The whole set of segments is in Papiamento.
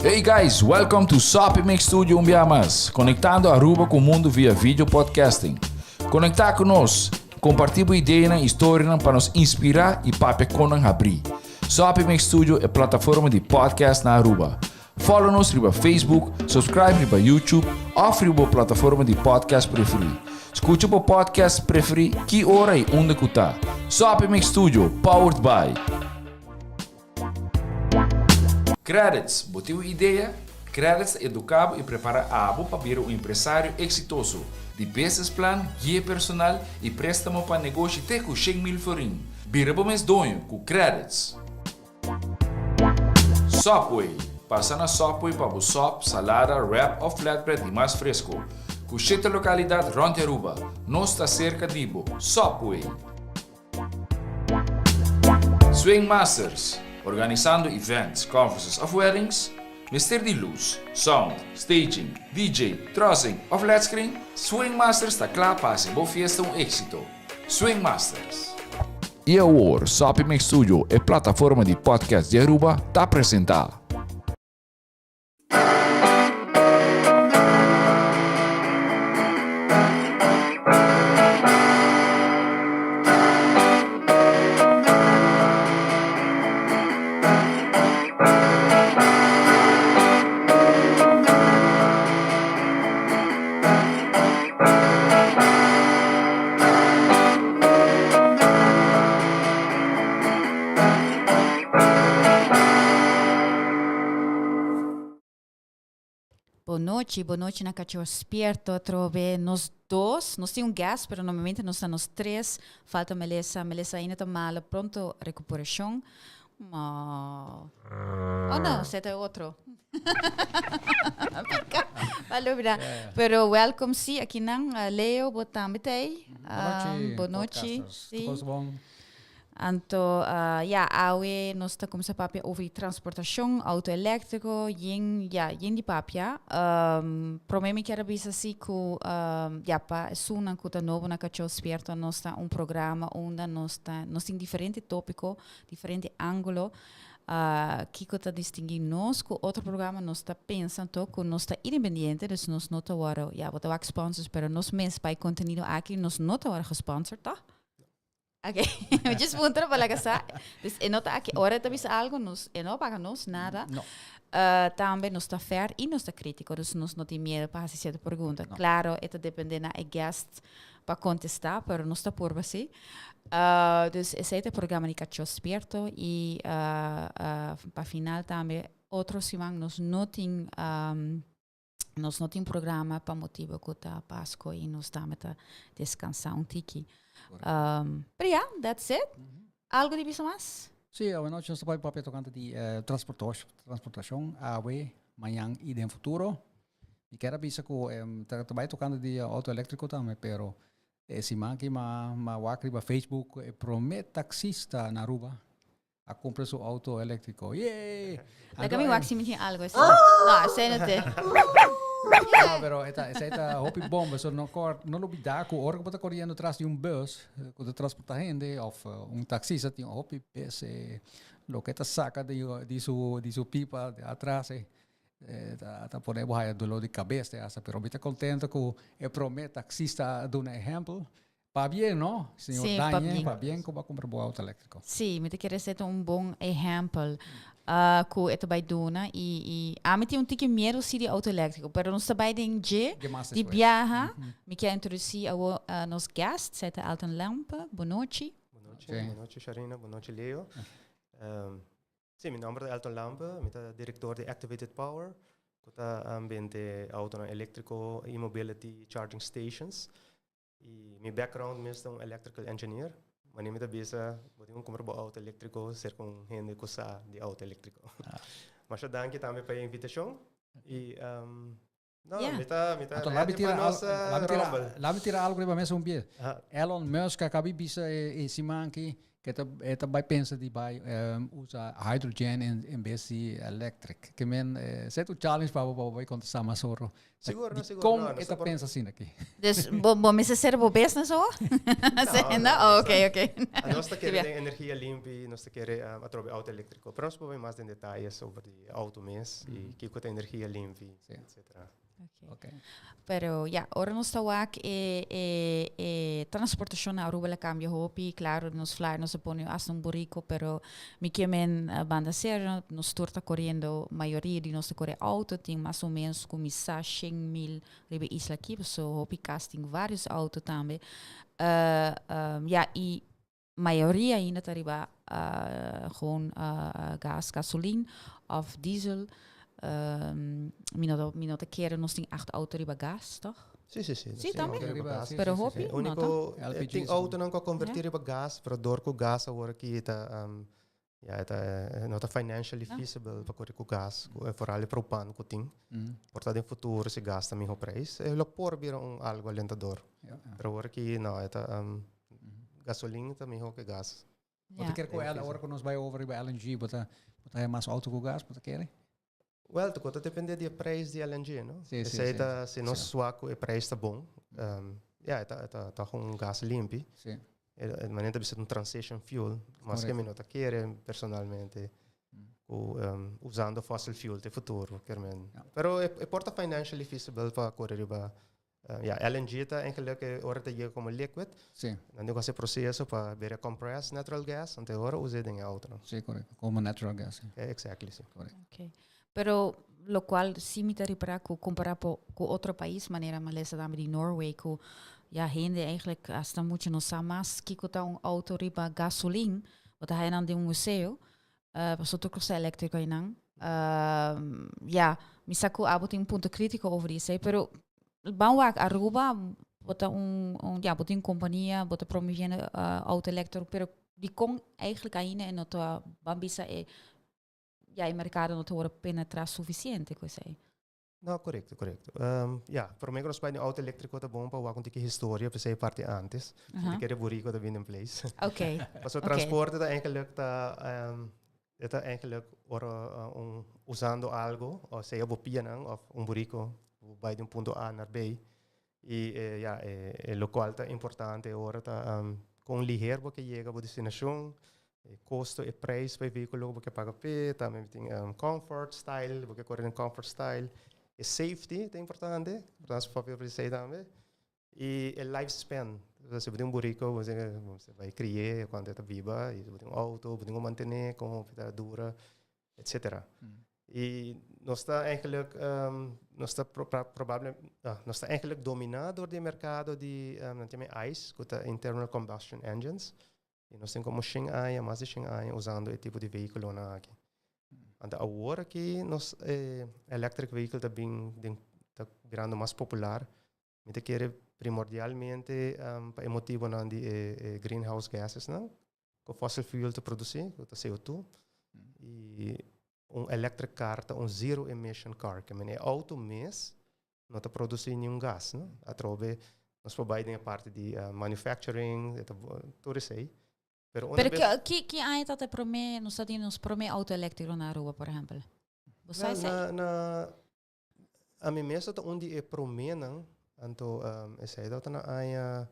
Hey guys, welcome to Soppy Mix Studio un bia mas, conectando Aruba cu mundo via video podcasting. Conecta cu nos, comparti bo ideanan y storianan pa nos inspira y papia con nan habri. Soppy Mix Studio e plataforma di podcast na Aruba. Follow nos riba Facebook, subscribe riba YouTube of riba bo plataforma di podcast preferi. Scucha bo podcast preferi ki ora y unda cu ta. Soppy Mix Studio, powered by. Credits, bo tin un idea? Credits ta educa bo y prepara abo pa bira un empresario exitoso. Di business plan, guia personal y prestamo pa negoshi te cu 100,000 florin. Bira bo mes doño cu Credits. Subway, Pasa na Subway pa bo sop, salada, wrap of flatbread di mas fresco. Cu shete localidad rond di Aruba. Nos ta cerca di bo. Subway! Swing Masters, Organisando events, conferences of weddings? Mester di luz, sound, staging, DJ, trussing of led screen? Swing Masters ta cla pa haci bo fiesta un exito. Swing Masters! Y awor, Soppy Mix Studio, e plataforma di podcast di Aruba, ta presenta. Bon nochi, bon nochi na Cachorro Spierto atrobe. Nos dos, nos tin un guest, pero normalmente nos ta nos tres. Falta Melissa, Melissa ainda ta malo, pronto recuperacion. Oh, oh no, se ta otro. Pica, pa lubida. Pero welcome si aki nan, Leo, bo tambe ta ei. Bon nochi, podcasters. Si. Tur cos bon? Anto, ya, awe nos ta cuminsa papia over di transportacion, auto electrico, yen, ya, yen di papia. Prome mi kier a bisa si cu, ya, pa esunnan cu ta nobo na Cachó Spierto, nos ta un programa unda nos ta, nos tin diferente topico, diferente angulo. Kiko ta distingui nos cu otro programa? Nos ta pensa anto cu nos ta independiente, dus nos no ta worde, ya, bo ta wak sponsors, pero nos mes pa e contenido aki nos no ta worde gesponsord, toch? Ok, mi just puntra pa laga sa. Dus e no ta aki, ora e ta bisa algo, nos, e no paga nos nada. No. Tambe nos ta fair y nos ta critico, dus nos no tin miedo pa haci cierto pregunta. No. Claro, e ta depende na e guest pa contesta, pero nos ta purba si. Dus esey ta e programa di Cachó Spierto y pa final tambe otro siman nos no tin, nos no tin programa pa motibo cu ta Pasco y nos tambe ta descansa un tiki. Pero ya, that's it. Algo di bisa mas? Sí, awenochi nos ta bai papia tocante di transportacion awe, mañan y den futuro. Mi kier a bisa cu ta bai tocante di auto electrico tambe, pero e siman aki m'a wak riba Facebook e prome taxista na Aruba a cumpra su auto electrico. Yay! Laga mi wak si mi tin algo así. No, esei no te. No, pero esta, esei ta hopi bon, pasobra no cor, no lubida cu ora cu bo ta coriendo tras di un bus cu ta transporta hende of un taxista tin hopi bes loke ta saca di, di su, di su pipa atras e ta, ta pone bo haya dolor di cabes te hasta, pero mi ta contento cu e prome taxista a duna ehempel. Pabien, no? Señor Sí, Danje, pabien. pabien cu bo a cumpra bo auto electrico. Sí, mi ta kere esei ta un bon ehempel cu e ta bay duna y, y ami tin un tiki miedo si di auto electrico, pero nos ta bay den dje Dje mas di despues. biaha. Mi kier introduci awo nos guest, esei ta Elton Lampe. Bon nochi. Bon nochi, Sí. bon nochi Sharina, bon nochi Leo. Sí, mi nomber ta Elton Lampe, mi ta director di Activated Power, cu ta bende autonan electrico, e-mobility charging stations. Y mi background mes ta un electrical engineer. Wanneer mi ta bisa, bo tin cu cumpra bo auto electrico, cerca un hende cu sa di auto electrico. Masha danki tambe pa e invitacion. Y, no, mi ta, mi ta Anto, laat mi ready pa tira al- nos, laat mi tira, rumble. laat mi tira algo riba mesa un pie. Aha. Elon Musk a caba di bisa e, e siman aki. Ke ta e ta bai pensa di bai usa hydrogen en en bes di electric. Ke men esei ta un challenge pa bo pa bo bai contesta mas oro. Sigur, no, sigur. Dikon No, e ta pensa asina aki? Dus bo bo mester ser bo business awo? No, No? no, Oké, oké. Nos ta kere den energia limpi, nos ta kere atrobe auto electrico. Pero nos por bai mas den detayes over di auto mes y kiko ta energia limpi, etcetera. Okay. Pero ja, ora nos ta wak e, e, e transportacion na Aruba la cambia hopi. Claro, nos flyer nos a pone hasta un burico, pero mi ke men banda serio, nos tur ta corriendo, mayoria di nos ta corre auto, tin mas o menos cuminsa 100.000 riba e isla aki, so hopi cas tin varios auto tambe. Ja, y mayoria ainda ta riba gewoon gas, gasolin of diesel. Mi no ta, mi no ta kere nos tin acht auto riba gas, toch? Sí, sí, sí. Sí, tambe? Auto riba gas. Pero hopi E no, único, toch? LPG tin is autonan ku a konvertí riba gas, pero dor ku gas awor aki ta, ja, e ta, no ta financially feasible pa kore ku gas, ku vooral e propan ku tin. Por ta den futuro si gas ta miho prijs, e lo por bira un algo alentador. Pero awor aki no, e ta, gasolin ta miho ke gas. Bo ta kere ku el, ora ku nos bai over riba LNG, bo ta, bo ta haya mas auto ku gas, bo ta kere? Wel, ta ta depende di e prijs di LNG, no? Sí, sí, Esei sí. ta, si nos swa ku e prijs ta bon, ja, e ta, e ta, ta un gas limpi. E manera ta bisa un transition fuel, maske mi no ta kere personalmente ku usando fossil fuel te futuro, kier men. Pero e por ta financially feasible pa kore riba. Ja, LNG ta eigenlijk ora ta yega como liquid. Nan tin ku hasi proceso pa bira compressed natural gas, anto ora usa den e autonan. Sí, correcto. Como natural gas, sí. Exactly, sí. Correcto. Okay. Pero locual sí mi ta ripara cu compara po cu otro pais, manera Malesa tambe di Norway, cu ja, hende eigenlijk hasta mucho no sa mas kico ta un auto riba gasolin, bo ta haya nan den un museo, pasobra tur cos ta electrico einan. Ja, mi sa cu abo tin un punto critico over di esey, pero ban wak Aruba, bo ta un, un, ja, bo tin un compania, bo ta promoviendo auto electrico, pero dicon eigenlijk ainda e no ta, ban bisa e, ja, e mercado no ta worde penetra suficiente cu esey? No, correcto, correcto. Ja, prome cu nos bai den auto electrico ta bon pa wak un tiki historia, p'esei parti antes. Di kere burico ta bini in place. Pasobra transporte ta eigenlijk ta, e ta eigenlijk ora un usando algo, o sea bo pianan of un burico, bo bai di un punto A naar B. Y ja, e locual ta importante ora ta con liher bo ke yega bo destinacion, e costo, e prijs pa e vehiculo bo ke paga p'e, tambe tin comfort style, bo ke core den comfort style, e safety ta importante, nos papia over esey tambe, y e lifespan, si bo tin un burico bo bay cri'e cuando e ta biba, y si bo tin un auto bo tin cu mantene como ta dura, etcetera. Y nos ta eigenlijk, nos ta probable, nos ta eigenlijk domina door di e mercado di, nan ta yama e ICE, cu ta internal combustion engines. Y nos tin como shen aña, mas di shen aña usando e tipo di vehiculonan aki. Anto awor aki nos e electric vehicle ta bin den, ta birando mas popular. Mi ta kere primordialmente pa e motibonan di e greenhouse gasesnan ku fossil fuel ta produsí, ku ta CO2. I un electric car ta un zero emission car, ke men e auto mes no ta produsí niun gas, no? Atrobe nos por bai den e parti di manufacturing, e ta tur esei. Pero una Pero bes ki ki aña ta e promé, nos ta tin nos promé auto eléktriko na Aruba, por ehèmpel? Bo sa Wel, esei? na na ami mes ta un di e proménan, anto esei tabata na aña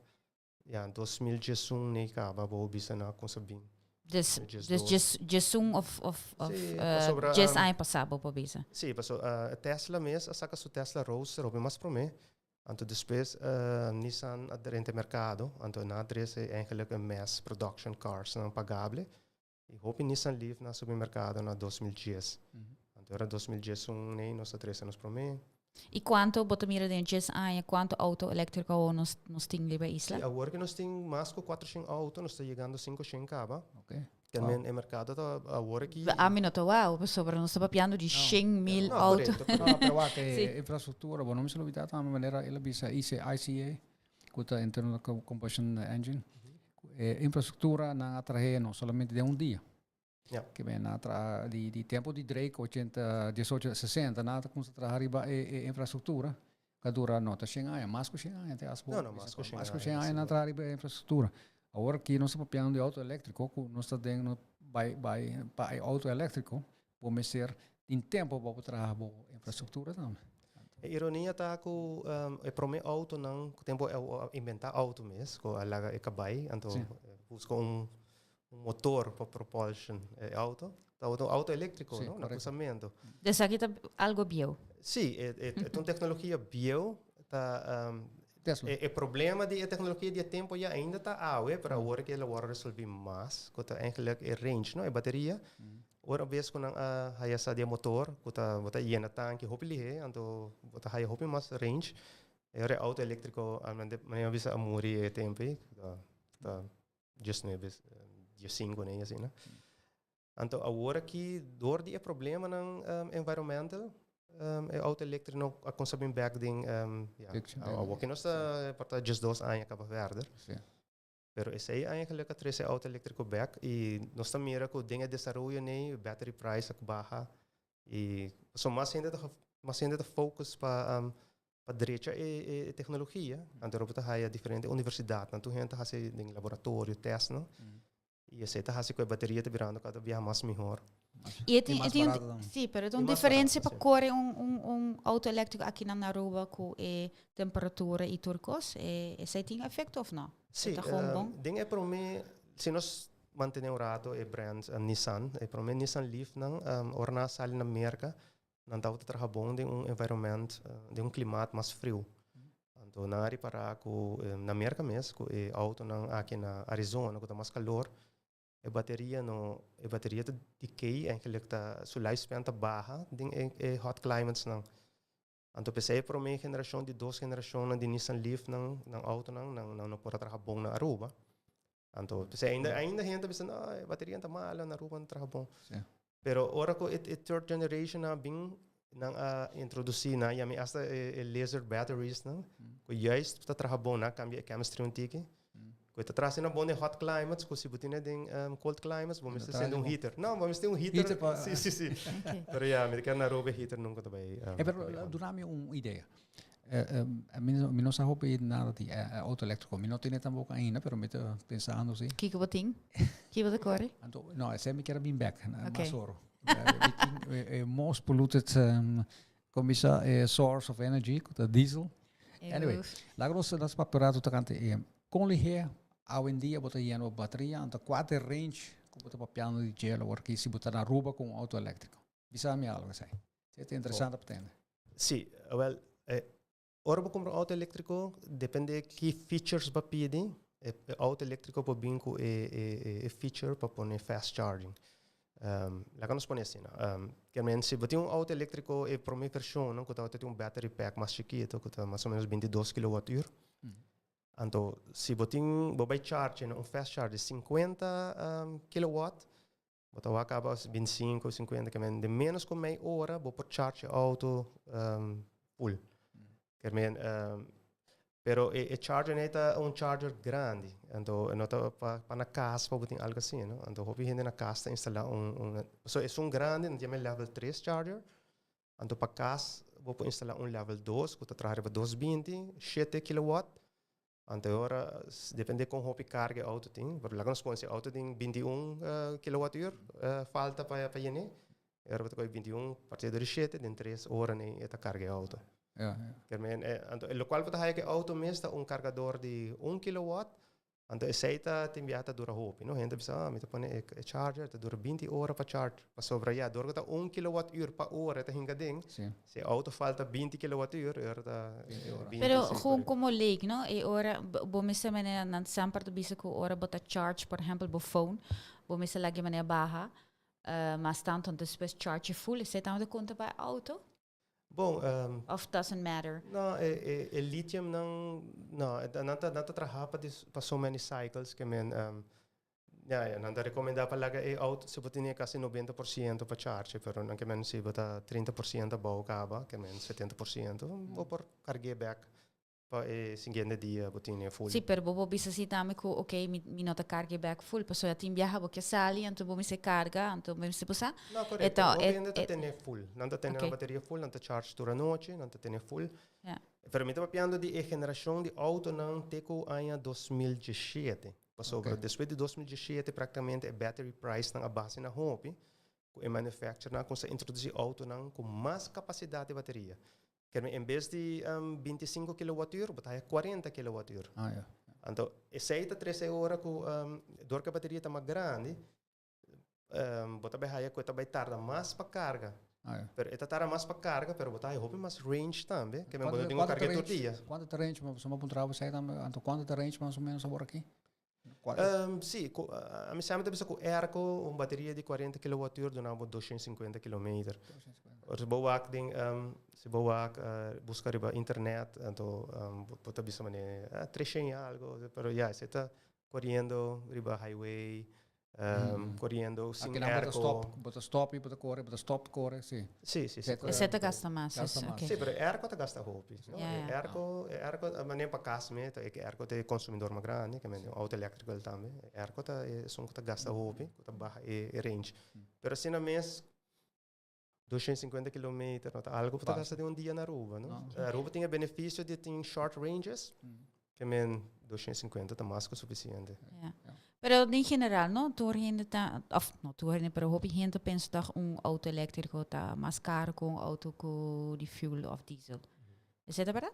Ya, 2011 nei kaba bo bisa na kon sa bin. Dus, dus djes, djesun of, of, of Sí, eh, pasobra, djes aña pasá bo por bisa. Sí, paso eh, Tesla mes a saka su Tesla Roadster hopi mas promé. Anto despues eh, Nissan a drenta e merkado, anto nan a trese eigenlijk e mass production cars nan pagable. I hopi Nissan Leaf nan a subi merkado na 2010. Anto era 2011 nei nos a trese nos promé. I kuantu bo ta mira den djes aña kuantu auto eléktriko awor nos nos tin riba e isla? Sí, awor ke nos tin mas ku 400 auto, nos ta yegando 500 kaba. Oké. Ke men e merkado ta awor aki. Ami no ta wou, pasobra nos ta papiando di 100.000 No, auto. korekto, korekto. No, pero wak, e Sí. infrastruktura, bo no mester lubida tambe manera el a bisa IC, ICA, ku ta Internal Combustion Engine. E infrastruktura nan a trahe no solamente den un dia. Ke men nan a traha di di tempo di Drake ochenta diesocho sesenta nan a kumsa traha riba e e infrastruktura ku a dura no ta shen aña mas ku shen aña te as No, no, mas ku shen mas ku aña, shen aña nan a sigur. traha riba e infrastruktura. Awor aki nos ta papiando di auto electrico, cu nos ta den no bay bay pa e auto electrico, bo mester tin tempo pa bo traha bo infrastructura tambe. E ironia ta cu e prome autonan cu tempo a inventa auto mes, cu a laga e cabay, anto busca un motor pa propulsion e auto, tabata un auto electrico, no? Na cusamento. Dus aki ta algo bieu. Si, e ta un tecnologia bieu, ta Tesla. E problema di e tecnologia di e tempo ya ainda ta awe, pero awor ke lo worde resolvi mas, cu ta eigenlijk e range, no? E bateria. Ora bes cu nan a haya sa di e motor, cu ta bo ta yena tanki hopi lihe, anto bo ta haya hopi mas range. E ora e auto electrico, manera mi a bisa a muri e tempo ei, ta ta 19, 15 nei asina. Anto awor aki door di e problemanan environmental e auto electrico no a cuminsa bin bek den ya awor ki nos ta por ta 12 aña caba verder. Pero esey eigenlijk a trece e auto electrico bek y nos ta mira cu den e desaroyo nei battery price a baha y pasobra mas hende ta mas hende ta focus pa pa drecha e tecnologia anto bo ta haya diferente universidadnan tur hende ta haci den laboratorio testnan. Y esey ta haci cu e bateria ta birando cada biaha mas mihor. Y e tin, e tin un, sí, pero e tin un diferencia pa core un, un, un auto electrico aki na Aruba cu e temperatura y tur cos. E, esey tin efecto of no? Sí, Ta gewoon bon? Den e prome, si nos mantene un rato e brand Nissan, e prome Nissan Leaf nan, ora nan a sali na Merca, nan tabata traha bon den un environment, den un klimaat mas friu. Anto nan a ripará ku na Merka mes ku e outonan aki na Arizona ku ta mas kalor, e bateria no, e bateria ta decay eigenlijk ta su lifespan ta baha den e e hot climatesnan. Anto p'esei e promé generashon di dos generashonnan di Nissan Leaf nan nan outonan nan nan no por a traha bon na Aruba. Anto p'esei ainda ainda hende ta bisa no e bateria ta malo na Aruba no traha bon. Pero ora ku e e third generation a bin nan a introduci nan yami hasta e e laser batteries nan ku juist ta traha bon nan a cambia e chemistry un tiki ku e ta traha asina bon den hot climates ku si bo tene den cold climates bo mester sende un heater no bo mester un heater si si si pero ya mi ta kere na Aruba e heater nunca ta bai. E pero duna mi un idea Mi no sa hopi nada di auto electrico. Mi no tene tampoco ainda, pero mi ta pensando si. Kiko bo tin? Kiko bo ta kore? Anto, no, esei mi kier a bin bek, mas oro. Mi tin e most polluted, como bisa, source of energy, cu ta diesel. Anyway, laga nos nos papia un rato tocante e con lihe awendia bo ta yena bo bateria, anto cua ta e range cu bo ta papiando di dje awor aki si bo ta na Aruba cu un auto electrico. Bisa mi algo esei. Esei ta interesante pa tende. Sí, wel, ora bo kumpra un auto eléktriko, depende ki features bo a pidi, e auto eléktriko por bin ku e feature pa pone fast charging. Laga nos pone asina, kier men si bo tin un auto eléktriko e prome vershonnan ku tabata tin un battery pack mas chikito ku ta mas o menos 22 kilowatt uur, anto si bo tin bo bai charge na un fast charge di 50 kilowatt, Bo ta wak kaba 25, 50, ke men den menos ku mei ora bo por charge e auto full. Ke men, pero e e charger nei ta un charger grandi, anto e no ta pa pa na kas pa bo tin algo asina, no. Anto hopi hende na kas ta instala un un, so esun grandi nan ta yama e level 3 charger, anto pa kas bo por instala un level 2 ku ta traha riba 220, 7 kilowatt. Anto e ora, depende kon hopi karga e outo tin, pero laga nos pone si e outo tin 21 kilowattuur falta pa pa yen'é, e ora bo ta kohe 21 partido dor di shete, den tres ora nei e ta karga e outo. Kier men, anto lokual bo ta haya ku e outo mes ta un kargador di un kilowatt, Anto esei ta tin biaha ta dura hopi, no? Hende ta bisa, ah, mi ta pone e charger, ta dura 20 ora pa charge. Pasobra ya, dor ku ta un kilowattuur pa ora e ta hinka den, si e outo falta 20 kilowattuur, e ora ta 20, Pero sí, gewoon korekto. como leek, no? E ora, bo mester manera, nan semper ta bisa ku ora bo ta charge, por ehempel, bo phone, bo mester laga e manera baha, mas tanto, despues charge full, esei tambe ta konta pa e auto? Bon, Of doesn't matter? No, e, e, e lithium nan, no, e nan ta, nan ta traha pa dis, pa so many cycles ke men, ja, ja, nan ta recomenda pa laga e auto, si bo tene casi 90% pa charge, pero nan ke men si bo ta 30% abou caba, ke men 70%, bo por cargue back Pa e siguiente dia bo tin e full. Sí, pero bo por bisa si tambe ku ok, mi mi no ta karga e bek full, pasobra tin biaha bo ke sali, anto bo mester karga, anto bo mester por sa. No, korekto. Hopi hende ta tene full. Nan ta tene nan bateria full, nan ta charge tur anochi, nan ta tene full. Pero mi ta papiando di e generashon di outonan te ku aña 2017. Pasobra despues di 2017 practicamente e battery price nan a baha na hopi, cu e manufacturer nan a cuminsa introduci autonan cu mas capacidad di bateria. Kiermen, en bes di 25 kilowattuur, bo ta haya 40 kilowattuur. Anto, esey ta trece ora cu door cu e bateria ta mas grandi, bo ta bay haya cu e ta bay tarda mas pa carga. Pero e ta tarda mas pa carga, pero bo ta haya hopi mas range tambe, kiermen bo no tin cu carga tur dia. Cuanto ta range? Bo a puntra bo esey tambe. Anto, cuanto ta range mas o menos awor aki? Si, ami semper ta bisa cu airco, un bateria di 40 kilowattuur duna bo 250 kilometer. Ora si bo wak den, si bo wak busca riba internet, anto bo ta bisa manera 300 y algo, pero ya, esey ta coriendo riba highway, coriendo sin Aki nan bo ta airco. stop, bo ta stop y bo ta core, bo ta stop core, si. Si. Esey Esey ta gasta mas, Gasta es, mas. ok. Si, pero e airco ta gasta hopi, no? Ja. E airco, e airco, manera pa cas mes, ta e airco ta e consumidor mas grandi, ke men auto electrical tambe. E airco ta esun cu ta gasta hopi, cu ta baha e range. Pero asina mes, 250 kilometer no ta algo cu ta gasta den un dia na Aruba, no? No. Aruba tin e beneficio di tin short ranges, ke men 250 ta mas cu suficiente. Pero in general, no? Tur hende ta, of no tur hende, pero hopi hende pensa toch un auto electrico ta mas caro cu un auto cu di fuel of diesel. Is dat verdad?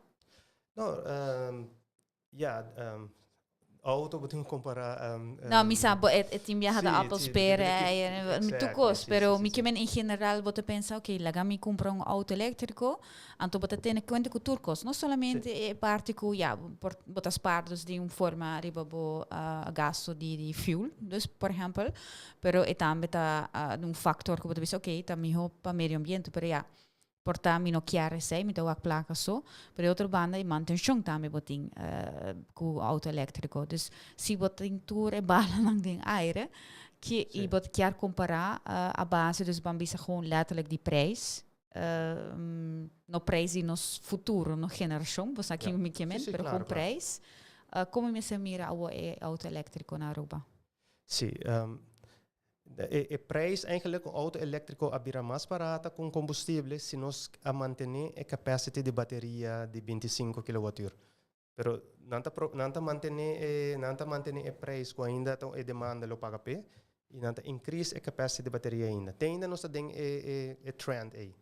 No, ja, auto bo tin compara. No, mi sa, bo e tin biaha da appels, pera, eieren, mi tur cos, pero mi ke men in general bo ta pensa, ok, laga mi cumpra un auto electrico, anto bo ta tene cuenta cu tur cos, no solamente e parti cu, ja, por, bo ta spaar dus di un forma riba bo gasto di fuel, dus por ehempel, pero e tambe ta un factor cu bo ta bisa, ok, ta miho pa medio ambiente, pero ja, por ta mi no kier esei, mi ta wak placa so. Pero di otro banda e mantencion tambe bo tin cu auto electrico. Dus si bo tin tur e balanan den aire ki y bo kier compara a base dus ban bisa gewoon letterlijk di prijs, no prijs di nos futuro, no generacion, bo sa kico mi kier men, pero gewoon prijs. Como mi mester mira awo e auto electrico na Aruba? Si, e prijs eigenlijk un auto electrico a bira mas barata cu un combustible si nos a mantene e capacity di bateria di 25 kilowattuur. Pero nan ta, nan ta mantene e, nan ta mantene e prijs cu ainda ta e demanda lo paga pe y nan ta increase e capacity di bateria ainda. Te ainda nos ta den e trend ey.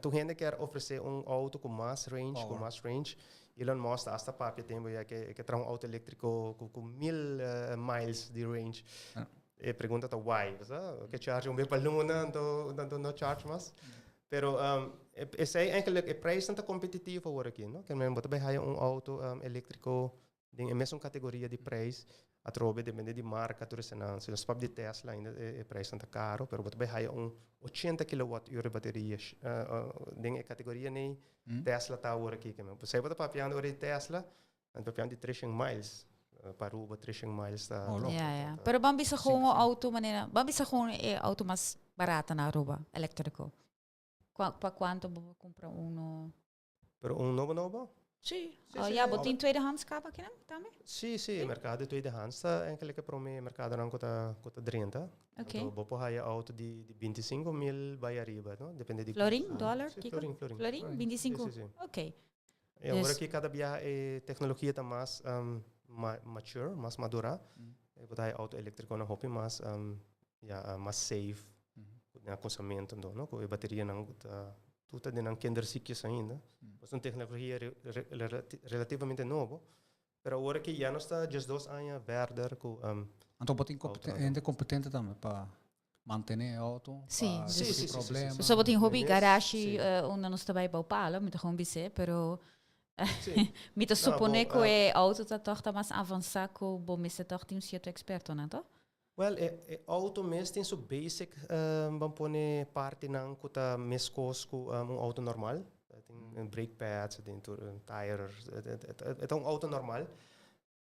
Tur hende kier ofrece un auto cu mas range, cu Power. Mas range. Elon Musk hasta papia tempo ya ke traha un auto electrico cu 1000 miles di range. E pregunta ta why, sa? Ke charge un be pa luna, anto no charge mas. Pero esey eigenlijk e prijsnan ta competitivo awor aki, no? Ke men bo ta bay haya un auto electrico den e mesun categoria di prijs, atrobe depende di marca tur esanan. Si nos papia di Tesla ainda e prijsnan ta caro, pero bo ta bay haya un 80 kilowatt uur di bateria den e categoria nei Tesla ta awor aki. Ke men bo ta papiando ora di Tesla, nan ta papiando di 300 miles. Pa Aruba 300 miles ta Oh, loco. Ja. Pero ban bisa gewoon un auto manera, ban bisa gewoon e auto mas barata na Aruba, electrico. Pa cuanto bo compra uno? Pero un nobo nobo? Si. Si, Oh, si, ja, bo tin tweedehands caba aki nan tambe? Si, e mercado tweedehands ta eigenlijk e prome mercado nan cu ta drenta. Anto, bo por haya auto di 25 mil bay ariba, no? Depende di Florin, dollar, Si, kiko? Florin, florin. Florin, 25. Si. Y awor aki cada biaha e tecnologia ta mas mature, mas madura. E bo ta haya auto electrico nan hopi mas, ja, mas safe na consamento, no? Cu e bateria nan ta tur ta den nan kinderziekjes ainda. Pues un tecnologia relativamente nobo. Pero awor aki ya nos ta 12 aña verder cu Anto bo tin Auto, auto. hende competente tambe pa mantene e auto, pa si problema. So bo tin hopi garage unda nos ta bay bou palo, mi ta gewoon bis'e, pero mi ta No, supone bo, cu e auto ta toch ta mas avansa cu bo mester toch tin un cierto experto, no toch? Well, e auto mes tin su basic, ban pone parti nan cu ta mescos cu un auto normal. Tin brake pads, tin tur tires, e ta un auto normal.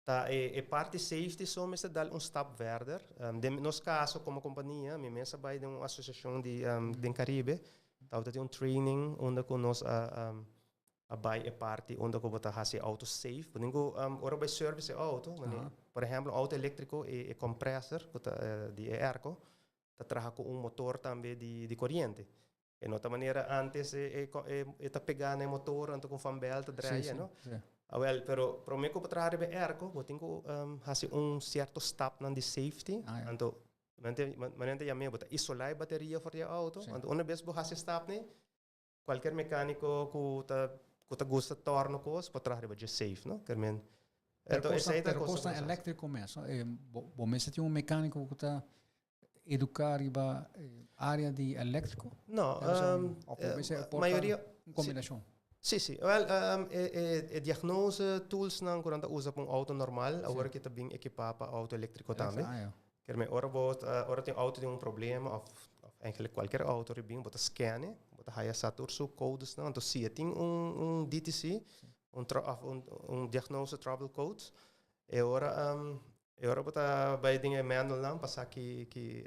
Ta e parti safety so mester dal un stap verder. Den nos caso como compania, mi mes a bay den un asociacion di den Caribe. Tabata tin un training unda cu nos a bay e parti unda cu bo ta haci auto safe. Bo tin cu ora bay service e auto, por ehempel, auto electrico e compressor cu ta di e airco, ta traha cu un motor tambe di coriente. E no ta manera antes e ta pega na e motor anto cu fan belt ta draai, no? Awel, pero promé ku bo traha riba e airco, bo tin ku hasi un sierto stapnan di safety. Ah, ja. Anto, manera ta yam'é, bo ta isolá e bateria for di e auto. Anto, una bes bo hasi e stapnan, kualkier mekániko ku ta gusta tòrno kos por traha riba dje safe, no? Ker men, Pero anto kosnan, esei ta pero kos kosnan ku nos hasi. eléktriko mes, no? Bo mester tin un mekániko ku ta eduká riba área di eléktriko? No, Debe ser un, of debe ser por ta mayoria, un kombinashon. Sí, sí. Wel, e diagnose toolsnan ku nan ta usa pa un auto normal, awor aki ta bin ekipá pa auto eléktriko tambe. Ah, ja. Ker men ora bo ta, ora tin auto tin un problema of eigenlijk kualkier auto ribin, bo ta scan'e, bo ta haya sa tur su codesnan. Anto si e tin un DTC, un of un diagnose trouble code, e ora e ora bo ta bai den e manualnan pa sa ki ki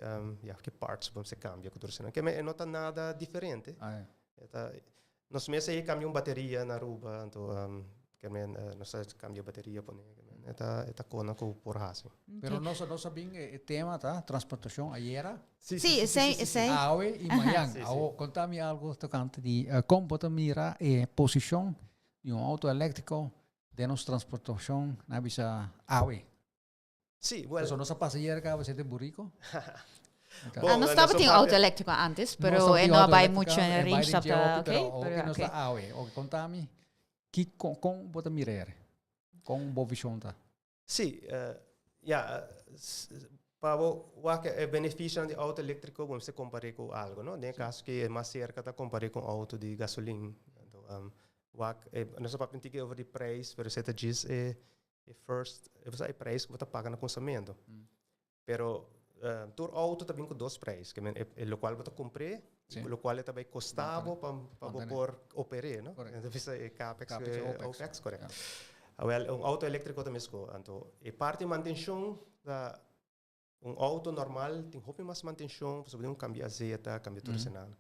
ya ki parts bo mester cambia ku tur esnan. Ke men e no ta nada diferente. Ah, ja. E ta, nos mes ei cambia un bateria na Aruba, anto ke men nos ta cambia bateria pone, ke men e ta e ta kona ku por hasi. Pero nos nos a bin e tema ta transportacion ayera. Sí, esei, esei. Awe y mañan. Sí, sí. Awo, conta mi algo tocante di con bo ta mira e posicion di un auto electrico den nos transportacion na bisa awe. Sí, well. Pasobra nos a pasa ayer caba sete burico. Bon, Ah, nos nos tabatin papia- auto eléctrico antes, pero e no a bai mucho en range tabata, Pero ok? oke Pero, nos ok. ta awe. Oke, conta mi, ki, con, con bo ta mira er? Con bo vision ta? Sí, ja, pa bo wak e beneficionan di auto eléctrico, bo mester compar'é cu algo, no? Den e caso cu e mas cerca ta compar'é cu un auto di gasolin. Anto, wak, nos a papia un tiki over di prijs, pero esei ta djis e e first, e e prijs cu bo ta paga na cumsamento. Pero tur auto ta bin cu dos prijs, ke men e locual bo ta cumpr'é, y locual e ta bay costa bo pa bo por oper'é, no? Entonces bisa e capex, Capex e y opex. opex, correcto. Awel, un auto electrico ta mesco. Anto, e parti mantencion ta un auto normal tin hopi mas mantencion, pasobra tin un cambia azeta, cambia tur esnan.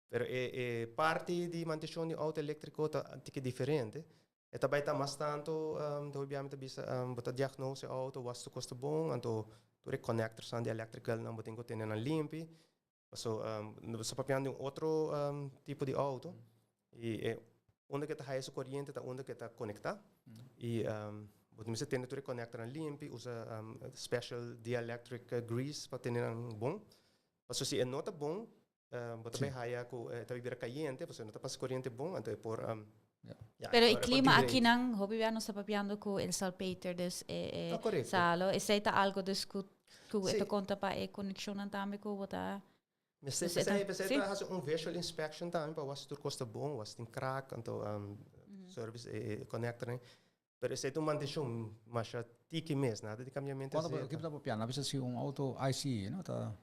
Pero e parti di mantencion di auto electrico ta un tiki diferente. E ta bay ta mas tanto, hopi bia mi ta bisa, bo ta diagnose e auto, wak si tur cos ta bon, anto tur e connectorsnan di electricalnan bo tin cu tene nan limpi. Paso, bo sta papiando di un otro tipo di auto y e unda cu e ta haya su coriente ta unda cu e ta conecta y bo mester tene tur e connectornan limpi, usa special dielectric grease pa tene nan bon. Paso si e no ta bon, bo ta bay haya cu e ta bira cayente, pasobra no ta pasa coriente bon, anto e por ya, Pero e e por clima degrade. akinan, hopi bia nos ta papiando cu el salpeter, dus e Ta correcto. salo, esey ta algo dus cu e ta Sí. conta pa e conexionnan tambe cu bo ta Mester Dus e ta mester sí. ta haci un visual inspection tambe pa wak si tur cos ta bon, wak si tin kraak, anto service e connectornan. Pero esey ta un mantencion masha tiki mes, nada di cambiamento Cuando azeta. bo ta papiando? A bisa si un auto ICE, no? Ta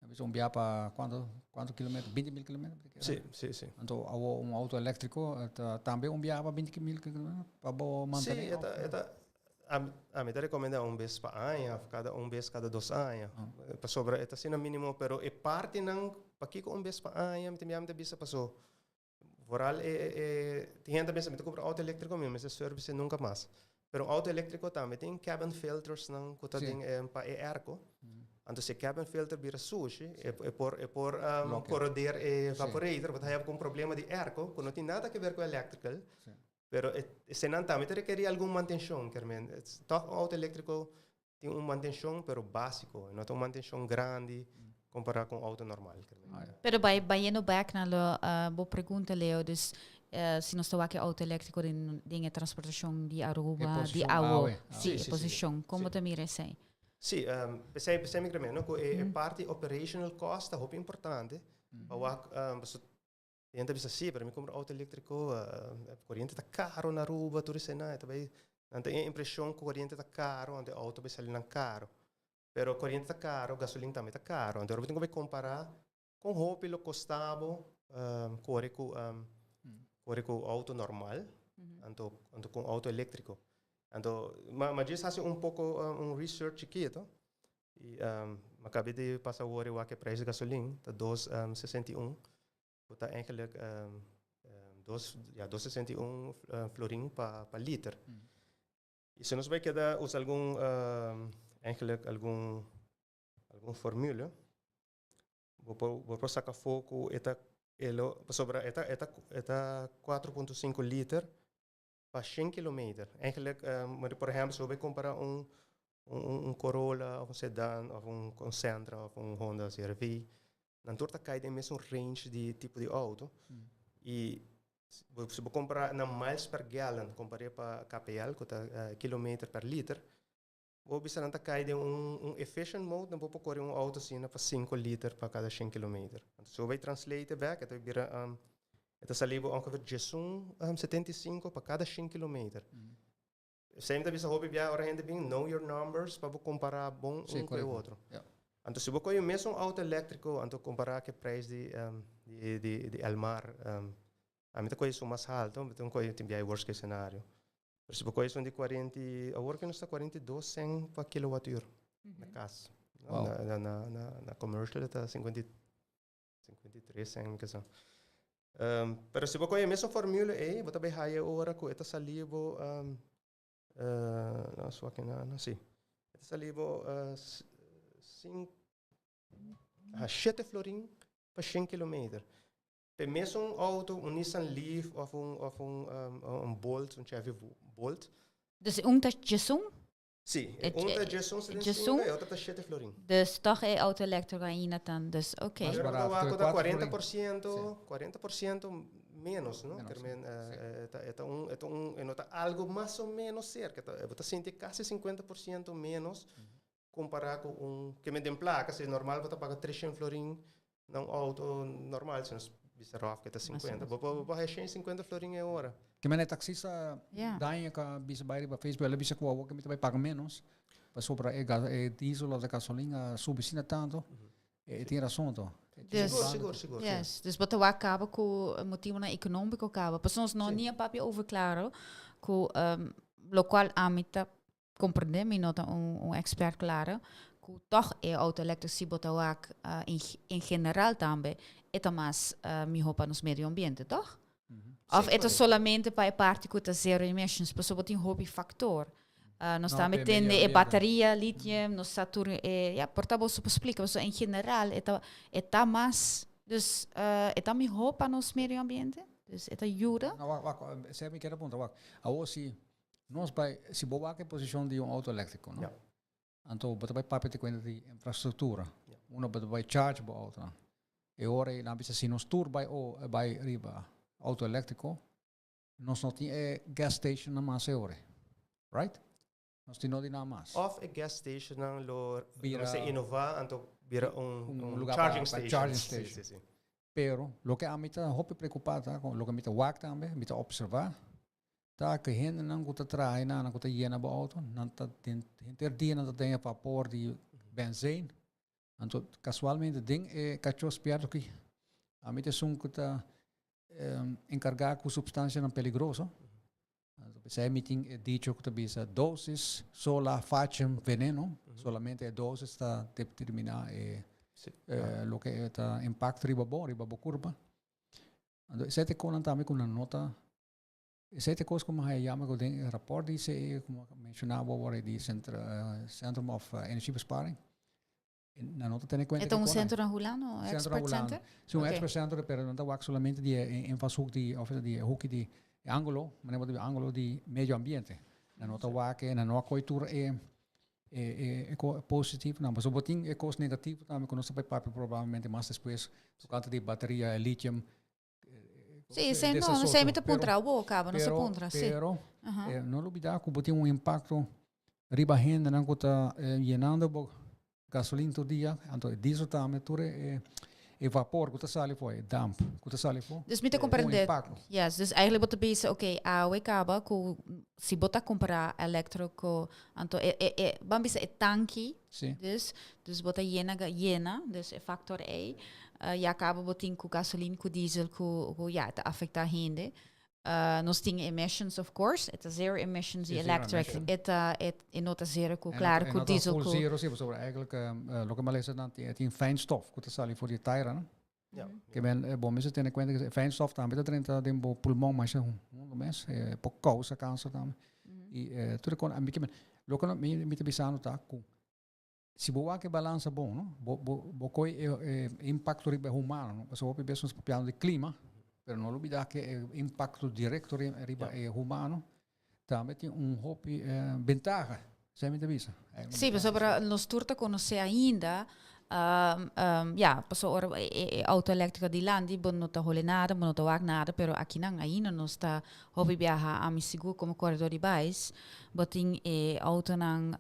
A bisa un bia pa cuanto, cuanto kilometer? 20 mil kilometer? Sí, sí, sí. Anto awo un auto eléctrico ta tambe un bia pa 20 mil kilometer pa bo mantene? Sí, eta, eta, a mi ta recomenda un bes pa aña, of cada un bes cada 2 aña. Pasobra e ta asina minimo, pero e partinan, pakiko un bes pa aña, mi ta mi ta bisa paso, vooral e, tin hende ta bisa, mi ta cumpra auto eléctrico, mi no mester service nunca mas. Pero un auto eléctrico tambe tin cabin filters nan cu ta den pa e airco. Anto si e cabin filter bira sushi, e por Bloquea. corrodeer e evaporator, bo ta haya un problema di airco cu no tin nada que ver cu electrical. Pero esnan tambe ta requeri algun mantencion, kermen. Toch un auto eléctrico tin un mantencion, pero básico. No ta un mantencion grandi compara cu un auto normal, kermen. Ah, ja. Pero bayendo back na lo bo pregunta, Leo, dus si nos ta wak e auto eléctrico den e transportacion di Aruba, E di posicion awo. awe. Sí, Sí, e sí. posicion. Con bo ta mira esey? Sí, pesey mi creo, no, cu e parti operational cost ta hopi importante. Pa wak, paso e hende ta bisa, sí, pero mi compra auto eléctrico, coriente ta caro na Aruba, tur esey na, e ta bay, nan ta e impresion cu coriente ta caro, anto e auto bay sali nan caro. Pero coriente ta caro, gasolin tambe ta caro. Anto ora bo tin cu bay compara con hopi lo costa bo core cu auto normal, anto cu auto eléctrico. Anto, ma djis haci un poco un research chikito y mi a caba di pasa awor e wak e prijs di gasolin, ta dos 61, cu ta eigenlijk dos, ja, dos 61 florin pa liter. Y si nos bay keda usa algun, eigenlijk algun formule, bo por saca afo cu e ta, e lo, pasobra e ta 4.5 liter. Pa 100 kilometer. Eigenlijk, maar por ehempel, si bo compara un Corolla, of un sedan, of un Sentra, of un Honda CRV, nan tur ta cay den mesun range di tipo di auto. Y si bo compara na miles per gallon, compara pa KPL, cu ta kilometer per liter, bo bisa nan ta cay den un efficient mode, nan por core un auto asina pa 5 liter pa cada 100 kilometer. Anto, si bo translate back, e bira e sali ongeveer 75 pa cada 100 kilometer. Semper bisa hopi bia ora hende bin know your numbers pa compara bon un cu otro. Anto, si bo coy mesun auto electrico, anto compara cu prijs di Elmar, ami ta coy mas halto, anto coy tin bia worst case scenario. Pero si bo coy un di 40, awor cu nos ta 42 cent pa kilowattuur na cas. Na commercial ta 50, 53 cent cu sa. Pero si bo coy mesun formula ey, bo ta bay haya ora cu e ta sali bo no, so aki na, no, si. E ta sali bo 5, 7 florin pa 100 kilometer. Pa mesun auto, un Nissan Leaf of un Bolt, un Chevy Bolt. Dus un ta 11? Si, un ta 11 11? y otro ta 7 florin. Dus toch e auto electrico ainda dan. Dus oké. Mas Pero barato, ta 4 40%, 40% menos, no? Menos, Ke men, e ta algo mas o menos cerca. Bo ta sinti casi 50% menos compara cu un ke men den placa, si normal bo ta paga 300 florin na un auto normal, si nos bisa rough cu ta 50. Bo bo bo 150 florin e ora. Ke men taxista daña ka bisa bay riba Facebook, el a bisa cu awor cu mi ta bay paga menos. Pasobra e gas, e diesel of e gasolina subi asina tanto. E tin rason to. Dus, Sigur, sigur, sigur. Yes, dus wat we caba cu motivo na economico caba. Pasobra nos no ni a papia over claro cu locual ami ta comprende, mi no ta un expert claro, cu toch e auto electrico si bo ta wak in general tambe e ta mas miho pa nos medio ambiente, toch? Of e ta solamente pa e parti cu ta zero emissions, pasobra tin hopi factor. Nos No, tambe pa tin medio e ambiente. Bateria, lithium, nos sa tur e, ja, por ta bo explica, so in general e ta mas, dus e ta miho pa nos medio ambiente, dus e ta yuda. No, wak, wak, si mi kier puntra, wak. Awor si nos bay si bo wak e posicion di un auto electrico, no? Ja. Anto, bo bay papia di cuenta di infrastructura. Ja. Uno bo bay charge bo auto, no? E ora na bisa si nos tur bay o bay riba auto electrico, nos no tin e gas station na mas e ora. Right? Nos tin no di nada mas. Of e gas station nan lo lo innova anto bira un lugar charging pa station. Charging station. Si. Pero loke ami ta hopi preocupa ta, cu loke mi ta wak tambe, mi ta observa, ta cu hende nan cu ta traha nan cu ta yena bo auto, nan ta den henter dia nan ta den vapor di benzine. Anto casualmente den e cacho spierto aki, ami ta esun cu ta encarga cu substancia nan peligroso. Anto, pesey mi tin e dicho cu ta bisa dosis sola facit veneno, solamente e dosis ta determina e loke ta impacto riba bo curva. Anto, esey ta con tambe cu nan nota. Esey ta cos como hij yama cu den rapport di CE, como menciona awor di Centrum of Energiebesparing. Nan no ta tene cuenta E ta un cu centro na Hulanda, Centro expert Hulanda. center? Si, un expert center, pero no ta wak solamente di invalshoek di of di hoek di angulo, maar di angulo di medio ambiente. Nan no ta wak, nan no a tur e positivo, no, mas bo tin e cos negativo tambe cu nos ta papia probablemente mas despues, tocante di bateria lithium. Si, si, no, no sei, mi ta puntra, bo caba, no se puntra, si. Pero no lubida cu tin un impacto riba hende nan cu ta yenando bo gasolina tur dia, anto diesel tambe, tur e vapor cu ta sali for, e damp cu ta sali for. Dus mi ta Un comprende. impacto. Yes, dus eigenlijk bo ta bisa, oké, awe caba cu si bo ta compra electrico, anto e ban bisa e tanki, dus bo ta yena yena, dus e factor E. Ja caba bo tin cu gasolina, cu diesel, cu ja, ta afecta hende. Nos tin emissions, of course. E ta zero emissions, die Is zero electric. emission. E no ta zero cu, claro, En cu dat diesel full cu. zero, si, sobre eigenlijk, loke mi a lesa dan, tin fijnstof, cu ta sali for di tire, no? Ja. Ke men, bon, mensen tene cuenta cu fijnstof tambe ta drenta den bo pulmon, mas un mes, por causa cancer tambe. Y tur con ami ke men, loke no, mi ta bisando ta cu si bo wak e balansa bon, no? Bo coi e impacto riba humano, no? Pasobra hopi bes nos papiando di clima, pero no lubida cu e impacto directo riba e humano. Tambe tin un hopi bentaha, esei mi ta bisa. Sí, pasobra nos tur ta konosé ainda, ya, pasobra ora e auto eléktriko dilanti bo no ta hole nada, bo no ta wak nada, pero akinan ainda nos ta hopi biaha, ami sigur komo koredor di bais, bo tin e autonan,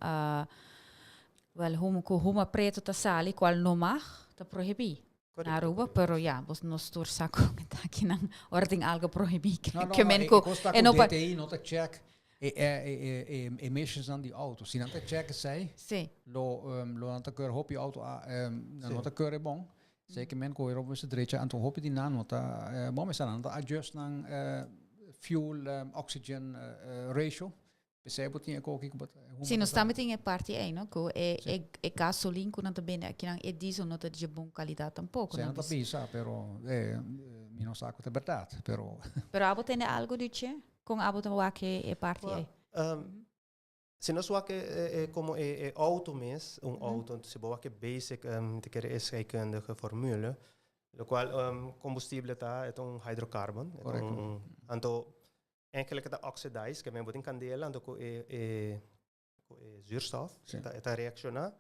wèl huma ku huma pretu ta sali, kual no mag, ta prohibí. Na Aruba, pero ya, bos nos tur sa con ta akinan ora tin algo prohibí ke No, no, ke no, men e, ku e cos ta e ku no pa DTI no ta check e, e, e, e, e emissions nan di auto. Si nan ta check esei, Sí. lo, lo nan ta keur hopi auto a, nan Sí. no ta keur e bon. Zeker men ku Europa mester drecha, anto hopi di nan no ta, bon mester nan ta adjust nan fuel oxygen ratio. P'esei bo tin e koki ku bo ta huma Sí, nos ta tambe tin e parti ei, no? Ku e, e, e gasolin ku nan ta bende akinan, e diesel no ta dje bon kalidat tampoko. Esei nan nan ta bisa. bisa, pero mi no sa ku ta bèrdat, pero. Pero abo tende algu di dje? Kon abo ta wak e, e parti ei? Si nos wak e, e, e komo e, e outo mes, un outo, si bo wak e basic, mi ta kere e scheikundige formule, lokual kombustible ta, e ta un hydrocarbon, e ta Korekto. un, anto Eigenlijk ta oxidize, ke men bo tin kandela anto ku e e ku e zuurstof, Sí. e ta e ta reakshoná.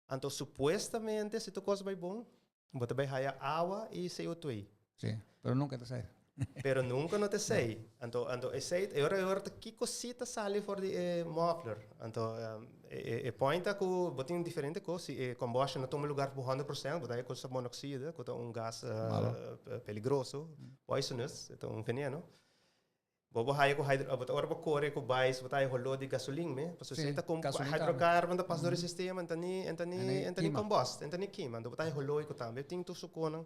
Anto supuestamente si tur kos bai bon, bo ta bai haya awa i CO2. Sí, pero nunka ta esei. Pero nunka no ta esei. Anto anto esei e ora e ora ta kiko si ta sali for di e muffler. Anto e e e point ta ku bo tin diferente kos, si e combustion no tuma lugar por 100%, bo ta haya koolstofmonoxide ku ta un gas Malo. peligroso, poisonous, e ta un veneno. Bo bo haya ku hydro, bo ta ora bo kore ku bais, bo ta haya holó di gasolin me, pasobra Sí, esei ta kom gasolin tambe. hydrocarbon ta pasa dor e sistema, en ta ni, en ta ni, En e en ta ni kima. combust, en ta ni kima. Anto bo ta haya holó ku tambe tin tur su konan.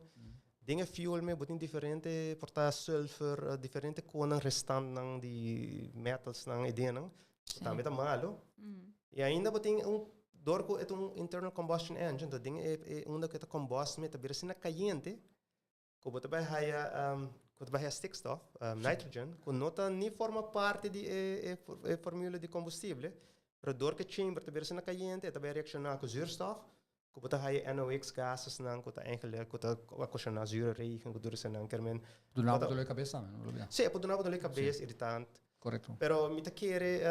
Den e fuel me bo tin diferente, por ta sulfur, diferente konan restantnan di metalsnan e dinnan, ku tambe ta malo. I ainda bo tin un, dor ku e ta un internal combustion engine, anto den e e unda ku e ta combust me ta bira asina kayente, Ku bo ta bai haya ku ta bai haya stikstof, nitrogen, ku no ta ni forma parti di e e formula di kombustible, pero dor ku e chamber ta bira asina kayente e ta bai reakshoná ku zuurstof, ku bo ta haya NOx gasesnan ku ta eigenlijk ku ta okashoná zure regen ku tur esanan. Ker men. Duna bo dolor di kabes tambe, no lo bia. Sí, e por duna bo dolor di kabes, iritant. Correcto. Pero mi ta kere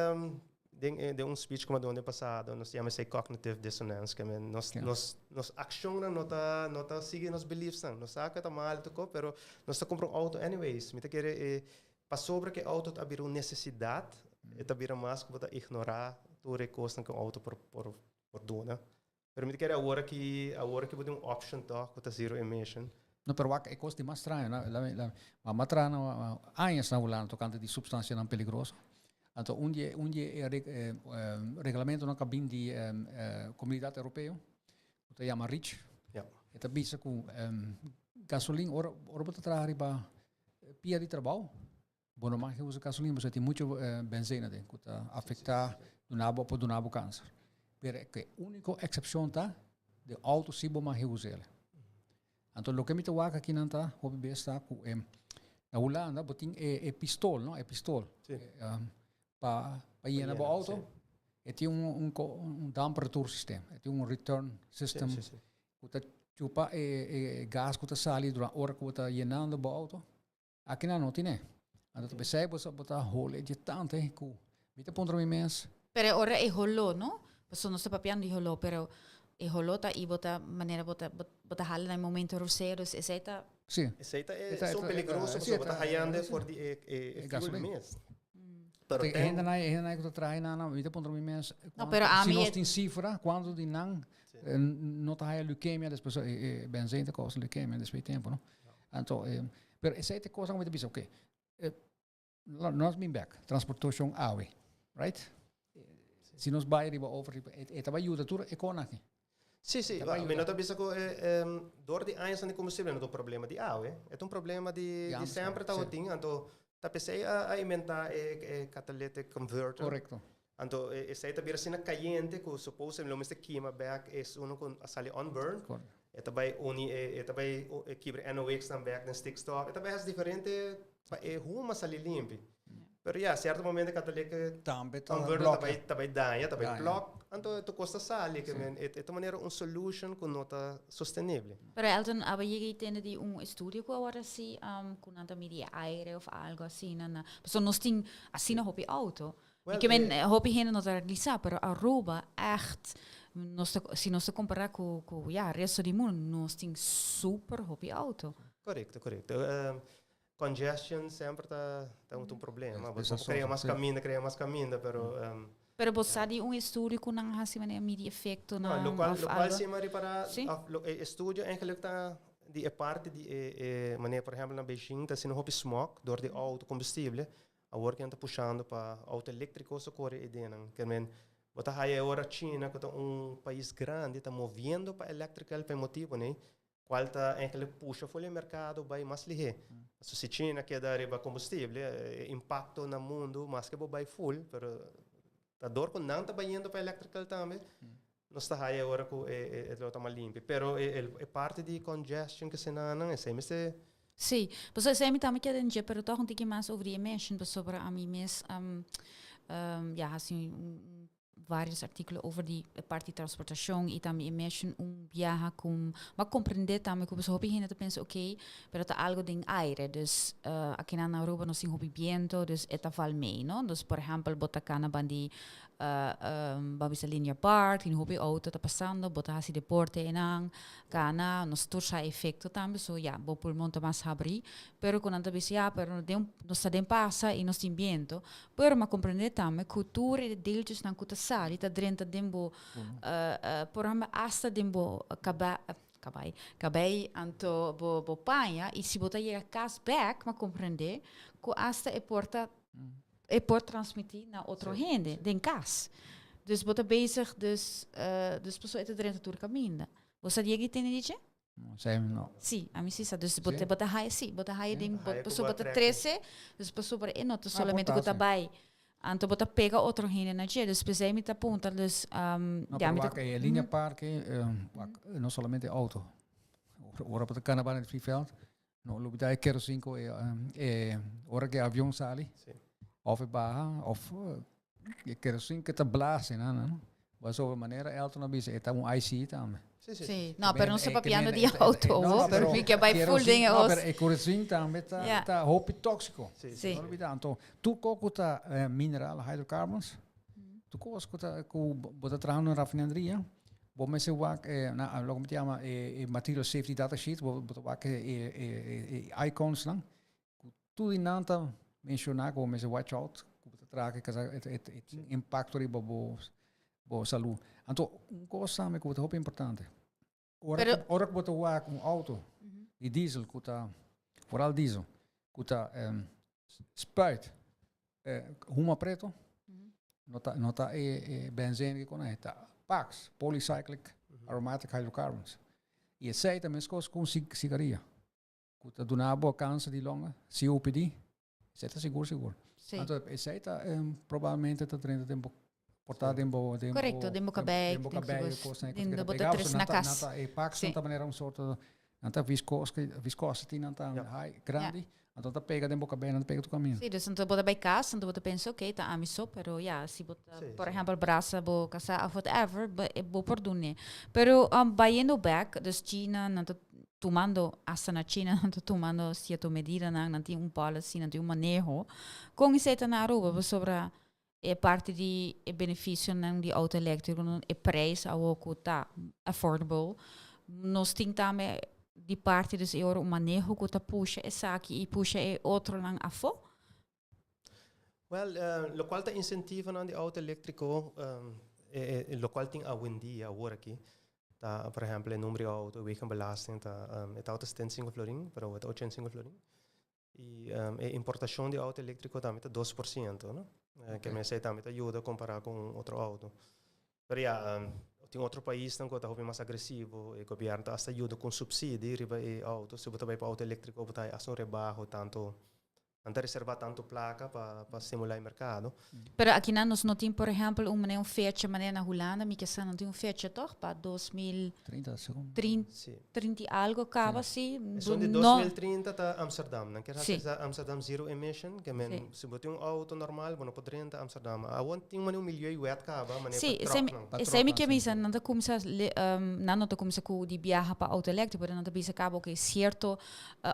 den e den un speech ku mi a duna den pasado nos ta yama esei cognitive dissonance ke men nos nos nos akshonnan no ta no ta sigui nos beliefsnan. Nos sa ku e ta mal toko pero nos ta kumpra un outo anyways. Mi ta kere e pasobra ku e outo ta bira un nesesidat e ta bira mas ku bo ta ignorá tur e kosnan ku un outo por por por duna. Pero mi ta kere awor aki awor aki bo tin un option tòg ku ta zero emission. No, pero wak e kos di mas straño, na, la, la, mama traha na añas na Hulanda tokante di supstansianan peligroso. Anto un di e, un di e e, e reglamentonan ku a bin di Komunidat Europeo, ku ta yama REACH, Ja. e ta bisa ku gasolin ora ora bo ta traha riba pia di trabou, Bo no mag usa gasolina pasobra tin mucho benzena den ku ta afektá duna bo por duna bo kanser. Pero e úniko eksepshon ta den outo si bo mag usa el. Anto loke mi ta wak akinan ta hopi bes ta ku e na Hulanda bo tin e e pistol no e pistol pa pa yena bo outo e tin un un damp-retoursysteem e tin un return system ku ta chupa e e gas ku ta sali durante ora ku bo ta yenando bo outo. Aki nan no tine. Anto ta pesey bo sa bo ta hole dje tante ku mi ta puntra mi mes. Pero e ora e holó, no? Pasobra nos ta papiando di holó, pero e holó ta i bo ta manera bo ta bo ta hala na e momento rosero, dus esei ta. Sí. Esei ta e son peligroso pasobra bo ta hayando for di e e fuel mes. Pero e hendenan e hendenan ku ta traha einan mi ta puntra mi mes No, pero ami si nos tin sifra kuantu di nan no ta haya leukemia despues e e benzeen ta kousa leukemia despues di tempu, no? Anto pero esei ta e kosnan ku mi ta bisa oke nos bin bek transportashon awe right si nos bai riba over e ta bai yuda tur e konan aki. Sí, sí, mi no ta bisa ku e dor di añasnan di kombustible no ta un problema di awe, e ta un problema di di semper tabatin, anto ta p'esei a inventá e catalytic converter. Korekto. Anto esei ta bira asina kayente ku supposedly lo mester kima bek esun ku a sali unburn, e ta bai uni e ta bai kibra NOx nan bek den stikstof, e ta bai hasi diferente pa e huma sali limpi. Pero ya, cierto momento catalytic Tambe ta converter blokea. Ta bay daña, ta bay Daña. block, anto e cos ta sali, kiermen, e manera un solution cu no ta sostenibel. Pero Elton, abo a yega di tende di un estudio cu awor asina, cu nan ta midi aire of algo asina, na. So nos tin asina hopi auto. Well, Kiermen, hopi hende no ta realisa, pero Aruba echt, nos ta, si nos ta compara cu, ja, resto di mundo, nos tin super hopi auto. Correcto. Congestion semper ta un problema. Esey Bo crea mas caminda, crea mas caminda, pero Pero bo sa di un estudio cu nan hasi manera midi efecto No, na locual, of locual algo? si mi a ripara, of, estudio eigenlijk ta di e parte di e manera, por ehempel, na Beijing ta asina hopi smog door di auto combustible, awor cu ta pushando pa auto electrico so core e denan. Kiermen, bo ta haya ora China, cu ta un pais grandi, ta moviendo pa electrical pa motibo, ne? Cual ta eigenlijk pusha for e mercado bay mas lihe. So, si China keda riba combustible, impacto na mundo, mas cu bo bay full, pero ta door cu nan ta bayendo pa electrical tambe, nos ta haya ora cu e ta mas limpi. Pero e parte di congestion cu se nan, esey mester Si, pues esey mi tambe kier dje, pero toch un tiki mas over di emission, sobre ami mes, ja, asina, varios articulo over di parte di transportacion y tambe emission un biaha cu m'a comprende tambe cu hopi hende ta pensa, ok, pero ta algo den aire, dus aki na Aruba nos tin hopi biento, dus e ta val mee, no? Dus por ehempel, bo ta cana bandi ban bisa Linear Park, tin hopi auto ta pasando, bo ta hasi deporte einan, cana, nos tur sa efecto tambe, so ja, bo pulmon ta mas habri, pero cu nan ta bisa, ja, pero den, nos ta den pasa y nos tin biento, pero m'a comprende tambe cu tur e deeltjesnan cu ta sali, ta drenta den bo, por ehempel, hasta den bo cabey, anto bo paña, y si bo ta yega cas back, m'a comprende, cu hasta e porta, e por transmiti na otro hende, den cas. Dus bo ta bezig, dus paso e ta drenta tur caminda. Bo sa yega tende di dje? No, sei no. Si, ami si sa. Dus bo ta haya, si, bo ta haya den, Haya paso ku bo ta bo trece, dus paso e no ta solamente por ku ta ta, bay. Anto bo ta pega otro hende na dje. Dus pesey mi ta punta, dus No, ja, pero mi ta wak, Linear Park, wak, no solamente auto. Ora pa carnaval in het vliegveld, no lubida e kerosene cu ora cu avion sali, of e baha, of e kerosene cu ta blazen, no, no. Maar zo manera Elton a bisa, ta un IC tambe. Si. No, pero no ta papiando di auto, no, oh, pero pero mi kier bay full kerosene, dingen no, os. pero e kerosene tambe ta ta hopi toxico. No lubida. Anto, tur cos cu ta mineral, hydrocarbons, tur cos cu ta cu bo ta trahando na rafineria, bo mester wak na loke mi ta yama e material safety data sheet, bo ta wak e icons nan, cu tur di nan ta menciona cu bo mester watch out, cu bo ta traha cu e tin impacto riba bo salud. Anto, un cos tambe cu ta hopi importante. Pero Ora cu bo ta wak un auto di diesel cu ta, vooral diesel, cu ta spuit huma preto, no ta e benzine cu conoce, ta PAHs, polycyclic aromatic hydrocarbons. Y esey tambe cos cu sigaria. Cu ta duna bo cancer di longa, COPD, esey ta sigur, sigur. Anto, esey ta probablemente ta 30 tempo portar den Correcto, den bo cabey, den bo den cabey, cos nan, den cu bo ta pega, tres so na nan ta cas. nan ta e PAHs nan ta manera un sorto, nan ta viscosity, nan ta high, grandi, anto ta pega den bo cabey, nan ta pega tur caminda. Si, dus anto bo ta bay cas, anto bo ta pensa, ok, ta ami so, pero ja, si bo ta, por ehempel, brasa bo casa of whatever, bo por doen. Pero bayendo back, dus China, nan ta tumando, hasta na China, nan ta tumando cierto medida, nan tin un policy, nan tin un maneho. Con esey ta na Aruba, sobre e parte di e beneficio nan di auto electrico, nan, e prijs awo cu ta affordable. Nos tin tambe di parte dus e ora un maneho cu ta pusha esaki y pusha e otro nan afo. Well, locual ta incentiva nan di auto electrico, locual tin awendia, awor aki, ta, por ehempel, e number di auto, wegenbelasting, ta, e ta auto 75 florin, pero ta 85 florin. Y e importacion di auto electrico tambe ta 2%, no? Cu esey tambe ta yuda compara cu otro auto. Pero ja, tin otro pais cu ta mas agresivo, e gobierno ta hasta yuda cu subsidio riba e auto, si bo bay pa auto electrico, bo ta hasta un rebaho tanto. Nan ta reserva tanto placa pa stimula e mercado. Pero aki nan nos no tin, por ehempel, un manera, un fecha, manera na Hulanda, mi ke sa nan tin un fecha toch pa 2030 30 secondo. 30 y algo caba, si. Esun di No, 2030 ta Amsterdam. Nan kier haci Amsterdam zero emission, kemen si bo tin un auto normal, bo no por drenta Amsterdam. Awor tin un milieuwet caba, manera pa trucknan. Pa Esey mi trucknan, ke si. Bisa, nan ta cuminsa, nan no ta cuminsa cu di biaha pa auto electrico, pero nan ta bisa caba, ok, cierto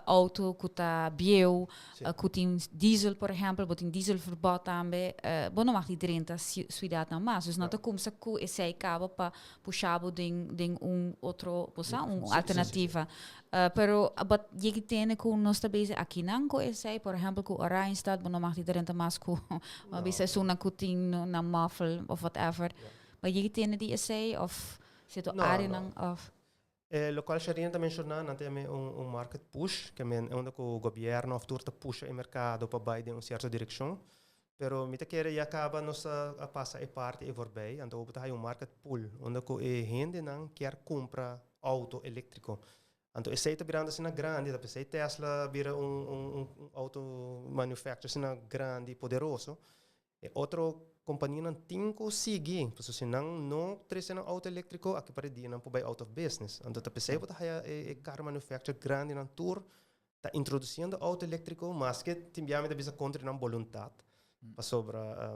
auto cu ta bieu, cu tin diesel, por ehempel, bo tin dieselverbod tambe, bo no mag di drenta ciudadnan mas. Dus nan ta cuminsa cu esey caba pa pusha bo den un otro, bo sa, un alternativa. Pero but yegi tene cu nos ta bezig akinan cu esey, por ehempel, cu Oranjestad, bo no mag di drenta mas cu, bo bisa esunnan cu tin nan muffle of whatever. Maar yegi tene di esey of cierto No, areanan no. of Locual Sharina ta menciona, nan ta yama un market push, kemen unda cu gobierno of tur ta pusha e mercado pa bay den un cierto direccion. Pero mi ta kere ya caba nos a pasa e parti e voorbij, anto bo ta haya un market pull, unda cu e hendenan kier cumpra auto electrico. Anto esey ta birando asina grandi, ta pesey Tesla bira un auto manufacturer asina grandi y poderoso. E otro companianan tin cu sigui, pasobra si nan no trece nan auto electrico, aki pa e dia nan por bay out of business. Anto ta pesey bo ta haya e car manufacturer grandinan tur ta introduciendo auto electrico, maske tin bia mi ta bisa contra nan boluntad, pasobra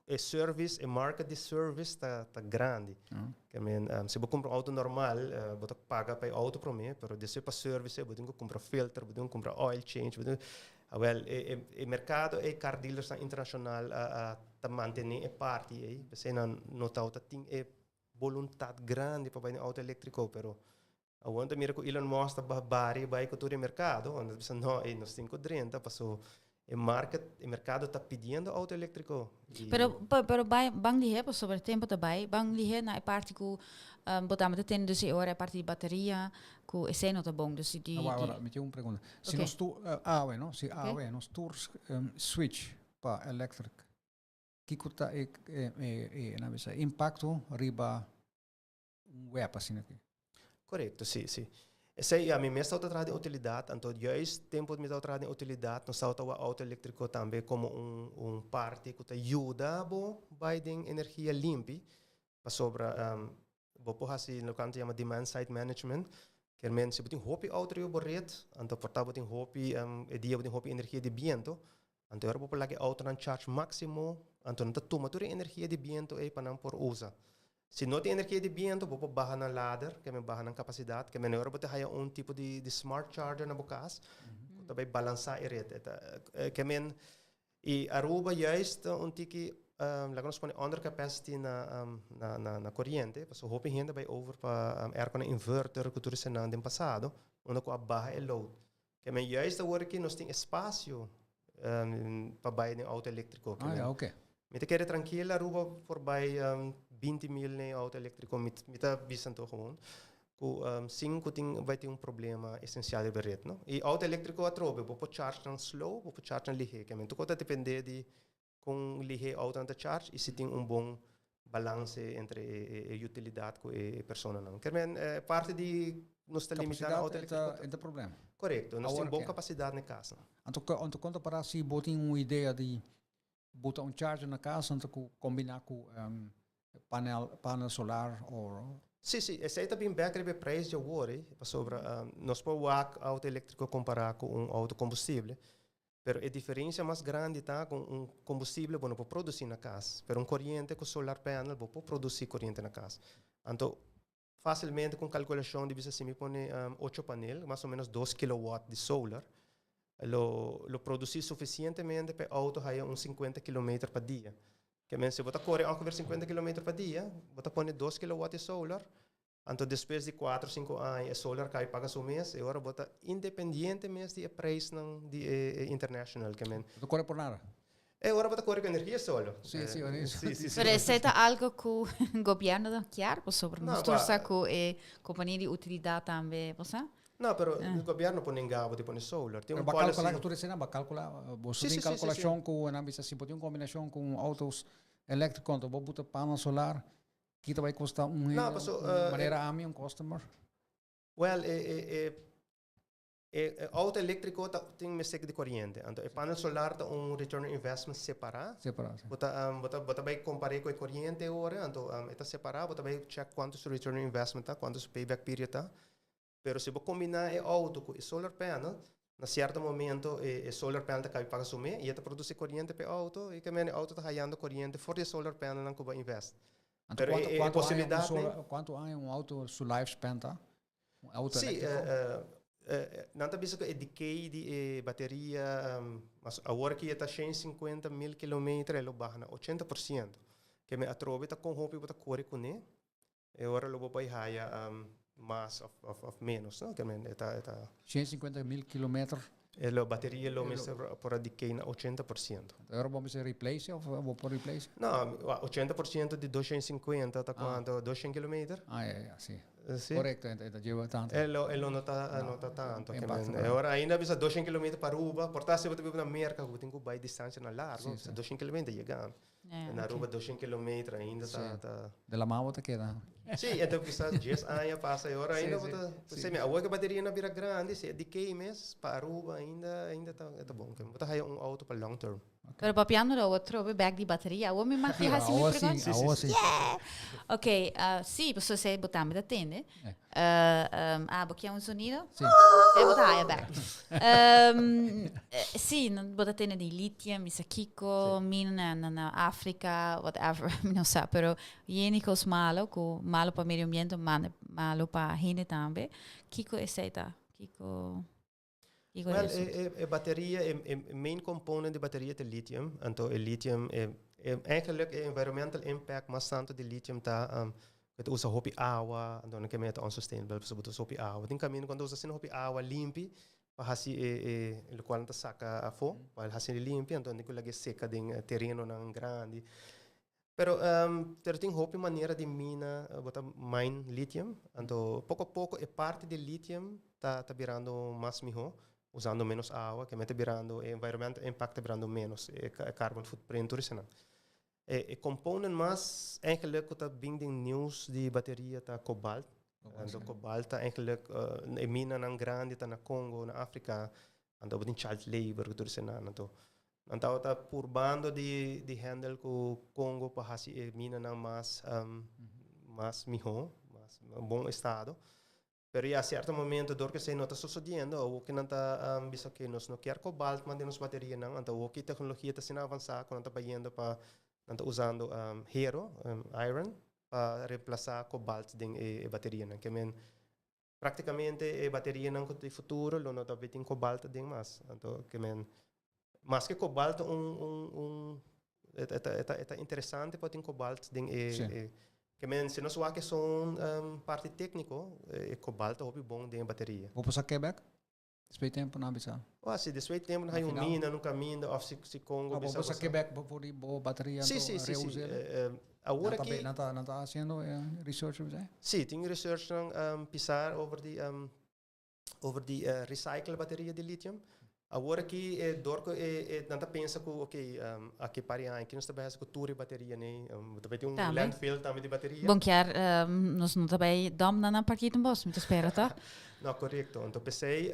e service, e market di service ta grandi. Kemen, si bo cumpra un auto normal, bo ta paga pa e auto prome, pero despues pa service bo tin cu cumpra filter, bo tin cu cumpra oil change, bo tin. Awel, e mercado, e car dealers nan internacional a ta mantene e parti ei, p'esei nan no ta tin e boluntad grandi pa bai den auto electrico, pero awor ta mira cu Elon Musk ta bari bai cu tur e mercado, nan ta bisa no, ey, nos tin cu drenta paso e market, e mercado ta pidiendo auto electrico. Pero bai, ban lihe, pasobra e tempo ta bai, ban lihe na e parti cu bo tambe ta tene dus e ora e parti di bateria, cu esey no ta bon, dus di Awor, mi tin un pregunta. Si nos tur, awe, no? Si awe nos tur switch pa electric, kiko ta e, nan bisa, impacto riba un web asina aki? Correcto, si. Esey, ja, mi mes ta traha den utilidad, anto juist tempo mi ta traha den utilidad, nos ta auto electrico tambe como un parti cu ta yuda bo bay den energia limpi, pasobra bo por haci loke nan ta yama demand side management, kemen si bo tin hopi auto riba bo red, anto por ta bo tin hopi, e dia bo tin hopi energia di biento, anto ora bo por laga e autonan charge maximo, anto nan ta tuma tur e energia di biento ey pa nan por usa. Si no tin energia di biento, bo por baha nan lader, kemen baha nan capacidad, kemen ora bo ta haya un tipo di smart charger na bo cas, cu ta bay balansa e red. Kemen, y Aruba juist un tiki, laga nos pone under capacity na coriente, pasobra hopi hende bay over pa airco na inverter cu tur esnan den pasado, unda cu a baha e load. Kemen juist awor aki nos tin espacio pa bay den auto electrico. Ah, ja, oké. Mi ta kere tranquil Aruba por bay 20 mil den auto electrico, mi ta bisa anto gewoon cu sin cu tin bay tin un problema esencial riba red, no? Y auto electrico atrobe, bo por charge nan slow, bo por charge nan lihe. Kemen tur ta depende di con lihe auto nan ta charge y si tin un bon balance entre e utilidad cu e personanan. Kemen parti di nos ta limita Capacidad auto electrico. E ta problema. Correcto, nos tin Awor bon ke? capacidad na cas. Anto conta para si bo tin un idea di bota un charger na cas, anto cu combina cu panel solar or Si, esey ta bin back riba e prijs di awor, pasobra nos por wak auto electrico compara cu un auto combustible, pero e diferencia mas grandi ta cu un combustible bo no por produci na cas, pero un coriente cu solar panel bo por produci coriente na cas. Anto, facilmente cu calculacion di bisa si mi pone 8 panel, mas o menos 2 kilowatt di solar, lo produci suficientemente pa auto haya un 50 km pa dia. Kemen si bo ta core ongeveer 50 km pa dia, bo ta pone 2 kilowatt di solar, anto despues di 4, 5 aña, e solar cay paga su mes, y ora bo ta independiente mes di e prijs nan di e international, kemen. No core por nada. E ora bo ta core cu energia solo. Si, ora Si. Pero esey ta algo cu gobierno ta kier, pasobra No, nos tur sa cu e compania di utilidad tambe, bo sa? No, pero e gobierno pone gabo di pone solar. Tin Pero un ba policy. calcula tur esey, ba calcula, bo tin Si. calculacion cu nan bisa si bo tin un combinacion cu autos electrico, anto bo buta panel solar, kita bay costa un No, paso, un manera ami un customer. Well, e E auto eléktriko ta tin mester di koriente. Anto e panel solar ta un return on investment separá. Separá, si. Bo ta um, bo ta bo ta bai kompar'é ku e koriente ora, anto um, e ta separá, bo ta bai check kuantu su return on investment ta, kuantu su payback period ta. Pero si bo kombiná e auto ku e solar panel, na sierto momento e solar panel ta kabi paga su mes i e ta produsi koriente pa e auto i ke manera e auto ta hayando koriente for di e solar panelnan ku bo a invest. Anto Pero kuantu e kuantu aña un posibilidatnan solar kuantu aña un auto su lifespan ta? Un auto Sí, eléctrico? Nan ta bisa ku e decay di e bateria, mas awor aki e ta 150 mil kilometer, e lo baha na 80%. Ke men atrobe ta kon hopi bo ta kore kuné, e ora lo bo bai haya mas of of menos, no? Ke men e ta e ta. 150 mil kilometer. E lo bateria lo mester por a decay na 80%. E ora bo mester replace of bo por replace? No, 80% di 250 ta cuanto? 200 kilometer? Ah, ya, ya, si. Si. Correcto, e ta lleva tanto. E lo no ta, no ta tanto. Impacto. E ora ainda bisa 200 kilometer pa Aruba, por ta si bo ta biba na Merca cu bo tin cu bay distancianan largo, Si, si. 200 kilometer yega. Na Aruba 200 kilometer ainda ta ta. De la mano bo ta keda. Sí, enton kisas 10 aña pasa y ora ainda bo ta Si. Si, awor cu e bateria no a bira grandi, si e decay mes, pa Aruba ainda ainda ta e ta bon. Bo ta haya un auto pa long term. Pero papiando de otro bek di bateria, awor mi mag di hasi mi Awor si, pregunta? awor si. Yeah! Ok, sí, pasobra esei bo tambe ta tende. Ah, bo kier un sonido? Sí. Esei bo ta haya bek. Sí, bo ta tende di lithium, mi sa kiko, mina na, na, na Afrika, whatever, mi no sa. Pero yeni kos malo, ku malo pa medio ambiente, malo pa hende tambe. Kiko esei ta? Kiko, kiko Well, e e bateria, e main component di bateria ta lithium. Anto e lithium, eigenlijk e environmental impact mas tanto di lithium ta ku ta usa hopi awa, anto nan ke meta unsustainable pasobra bo ta usa hopi awa. Tin kaminda ku nan ta usa asina hopi awa limpi pa hasi e lokual nan ta saka afó, pa hasi limpi, anto nan tin ku laga e seka den terenonan grandi. Pero pero tin hopi manera di mina, bo ta mine lithium, anto poko a poko e parti di lithium ta birando mas mihó, usando menos awa, ke men ta birando e environmental impact ta birando menos, e carbon footprint tur eseinan. E component mas eigenlijk ku ta bin den news di bateria ta kobalt. Anto kobalt ta eigenlijk e minanan grandi ta na Congo, na Afrika, anto bo tin child labor ku tur eseinan, anto nan tabata purbando di handle ku Congo pa hasi e minanan mas mas mihó, mas bon estado. Pero ya cierto momento dor ku esei no ta sosodiendo, awor ku nan ta bisa oke nos no kier kobalt mas den nos baterianan, anto awor ku e teknologia ta asina avansá ku nan ta bayendo pa nan ta usando hero, iron, pa reemplasa kobalt den e baterianan. Ke men Práktikamente e baterianan ku ta di futuro lo no ta tin kobalt aden mas. Anto ke men maske kobalt ta un un un e ta e ta e ta interesante pa tin kobalt den e e ke men si nos wak esun parti tékniko e kobalt ta hopi bon den e bateria. Bo por sa kebek? Despues di tempu nan a bisa. Oh, si despues di tempu nan haña un mina nun kaminda òf si si Congo bisa. Bo sa Quebec bo por di bo bateria Si, si, si, si. Awor aki. Nan ta nan ta hasiendo research over esei? Si, tin researchnan pisá over di over di recycle bateria di lithium. Awor aki e dor ku e nan ta pensa ku oke aki par di aña aki nos ta bai hasi ku tur e bateria nei ta bai tin un landfill tambe di bateria. Bon kier nos no ta bai dump nan na Parkietenbos, mi ta spera toch? No, korekto. Anto p'esei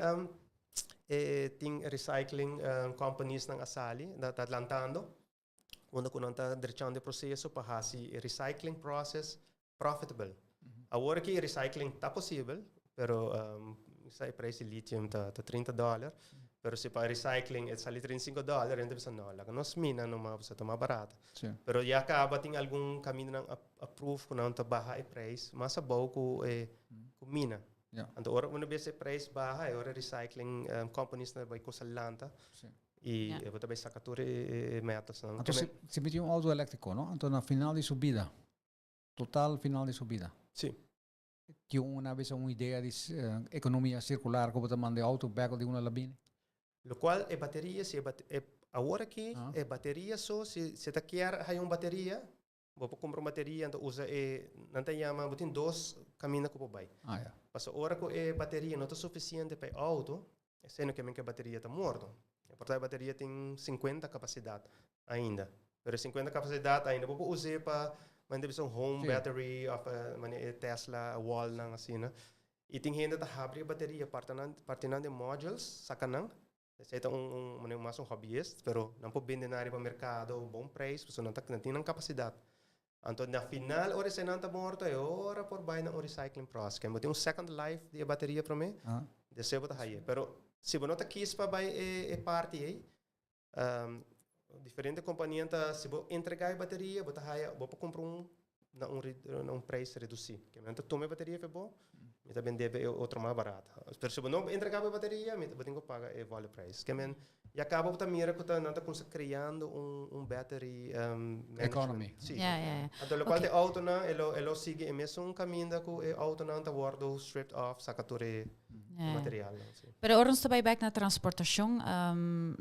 e tin recycling companiesnan a sali, ta adelantando, unda ku nan ta drechando e proseso pa hasi e recycling process profitable. Awor aki recycling ta posibel, pero sa e prijs di lithium ta 30 dollar, pero si pa recycling e sali 35 dollar, hende ta bisa no, laga nos mina numa pasobra ta mas barato. Pero ya caba tin algun camindanan approve cu nan ta baha e prijs mas abou cu e cu mina. Anto ora una bes e prijs baha e ora recycling companies nan ta bay cosa lanta y bo ta bay saca tur e metalsnan. Anto si mi tin un auto electrico no, anto na final di su bida, total final di su bida. Tin una bes un idea di economia circular cu bo ta manda e auto bek di una la bini? Locual e bateria si e awor aki e bateria so si si ta kier haya un bateria bo por cumpra un bateria anto usa e nan ta yama bo tin dos caminda cu bo bay. Pasobra ora cu e bateria no ta suficiente pa e auto esey no kier men cu e bateria ta morto. Por ta e bateria tin 50 capacidad ainda. Pero e 50 capacidad ainda bo por us'e pa manera bisa un home battery of manera e Tesla wall nan asina. Y tin hende ta habri e bateria, parti nan, parti nan den modules, saca nan. Esey ta un, un, mas un hobbyist, pero nan por bende nan riba mercado bon prijs, pasobra nan ta, nan tin nan capacidad. Anto na final ora esey nan ta morto, e ora por bay na un recycling process. Bo tin un second life di e bateria prome, despues bo ta haye. Pero si bo no ta kies pa bay e, e parti ey, diferente compania ta, si bo entrega e bateria, bo ta haya, bo por compra un na un, na un prijs reduci. Ke men ta tuma e bateria fe bo, mi ta bende e otro mas barata. Pero si bo no entrega e bateria, mi ta, bo tin cu paga e volle prijs. Ke men, ya caba bo ta mira cu ta, nan ta cuminsa creando un battery management. Economy. Si. Ja. Anto locual di autonan, e lo sigui e mesun caminda cu e autonan ta wordo stripped off, saca tur e materialnan, si. Pero ora nos ta bay back na transportacion,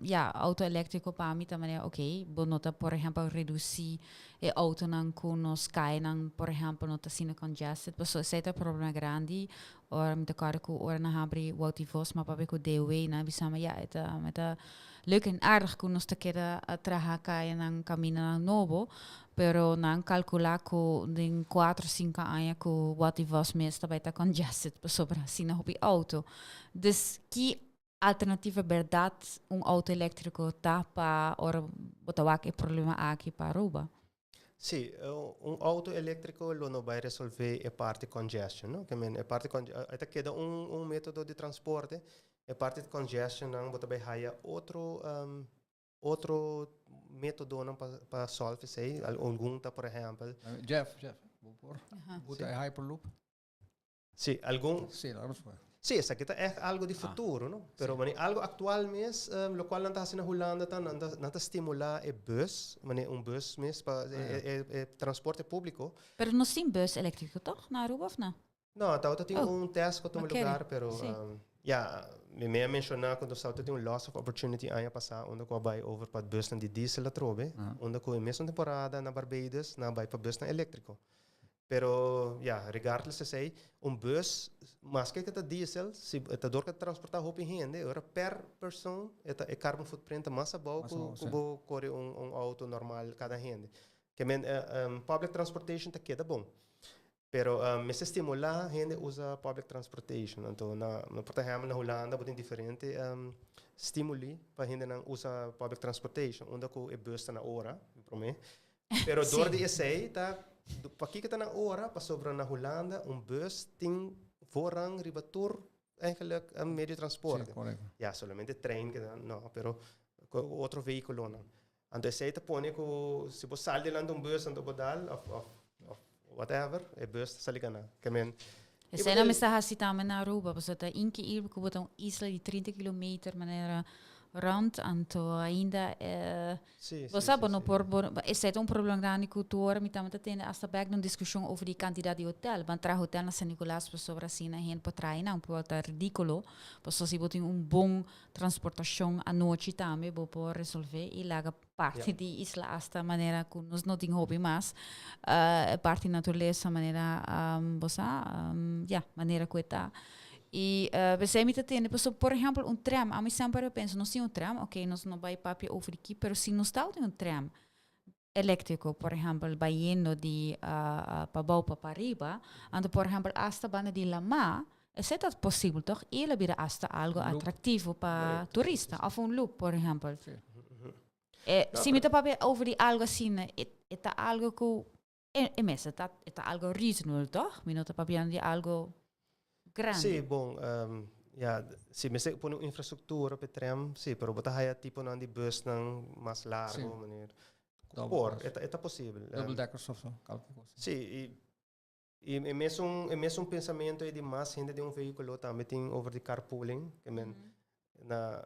ja, auto electrico pa mi ta manera, ok, bo no ta, por ehempel, reduci e autonan cu nos cayanan, por ehempel, no ta asina congested. Paso esey ta problema grandi. Ora mi ta corda cu ora nan habri Wout Vos, ma papia cu DOW, nan bisa mi, ja, e ta leuk en aardig cu nos ta keda a traha cayanan, caminanan nobo, pero nan calcula cu den 4, 5 aña cu Wout Vos mes ta bay ta congested pasobra asina hopi auto. Dus ki alternativa berdad un auto electrico ta pa ora bo ta wak e problema aki pa Aruba? Si, un auto electrico lo no bay resolve e parti congestion, no? Ke men, e parti ta keda un metodo di transporte, e parti congestion nan bo ta bay haya otro metodo nan pa solve esey, algun ta, por ehempel, Jeff, Jeff, bo por buta e Hyperloop? Si, algun Si, laat ons maar. Si, esaki ta echt algo di futuro, no? Pero mane, algo actual mes, lo cual nan ta haci na Hulanda ta, nan ta stimula e bus, mane, un bus mes pa e transporte publico. Pero no tin bus electrico toch na Aruba of no? No, ta tin Oh, un test cu tuma oké. lugar, pero ja, mi a menciona cu nos tin un loss of opportunity aña pasa, unda cu a bay over pa busnan di diesel atrobe, unda cu e mesun temporada na Barbados, nan a bay pa busnan electrico. Pero ja, regardless esey, un bus, maske cu ta diesel, si ta door cu transporta hopi hende, ora per persoon, e carbon footprint ta mas abou Mas cu, abou, cu bo core un auto normal cada hende. Ke men, public transportation ta keda bon. Pero mester stimula hende usa public transportation. Anto, na por ehempel, na Hulanda, bo tin diferente stimuli pa hende nan usa public transportation. Unda cu e bus ta na ora, prome. Pero door di esey, ta, pakiko ta na ora, pasobra na Hulanda, un bus tin voorrang riba tur eigenlijk un medio di transporte. Si, correcto. Ja, solamente trein, cu no, pero cu otro vehiculo no. Anto esey ta pone cu si bo sali dilanti un bus anto bo dal of whatever, e bus ta sali gana. Ke men, Esey no mester haci tambe na Aruba, pasobra ta increibel cu bo ta un isla di 30 kilometer manera rond, anto ainda bo sabi, no por, bo, esey ta un problema grandi cu tur ora mi tambe ta tende hasta back un discusion over di cantidad di hotel. Ban traha hotel na San Nicolas pasobra asina hende por traha nan, por ta ridiculo. Pasobra si bo tin un bon transportacion anochi tambe bo por resolve y laga parti di isla hasta manera cu nos no tin hopi mas parti naturaleza manera bo sa, ja, manera cu e ta. Y pesey mi ta tende, pasobra por ehempel un tram, ami semper a pensa nos tin un tram, ok, nos no bay papia over di ki, pero si nos ta tin un tram electrico, por ehempel, bayendo di pabou pa pariba, anto por ehempel hasta banda di lama, esey ta posibel toch? Y el a bira hasta algo Loop. atractivo pa turista, of un loop, por ehempel. No, Si mi ta papia over di algo asina, e ta algo cu e mes, e ta algo reasonable, toch? Mi no ta papiando di algo grandi. Si, bon, ja, si mester pone un infrastructura pa tram, si, pero bo ta haya tipo nan di bus nan mas largo, manera. Double Por, bus. e ta posibel. Double deckers of zo, cualkier cos. Si, y e mesun pensamento di mas hende den un vehiculo tambe tin over di carpooling, ke men na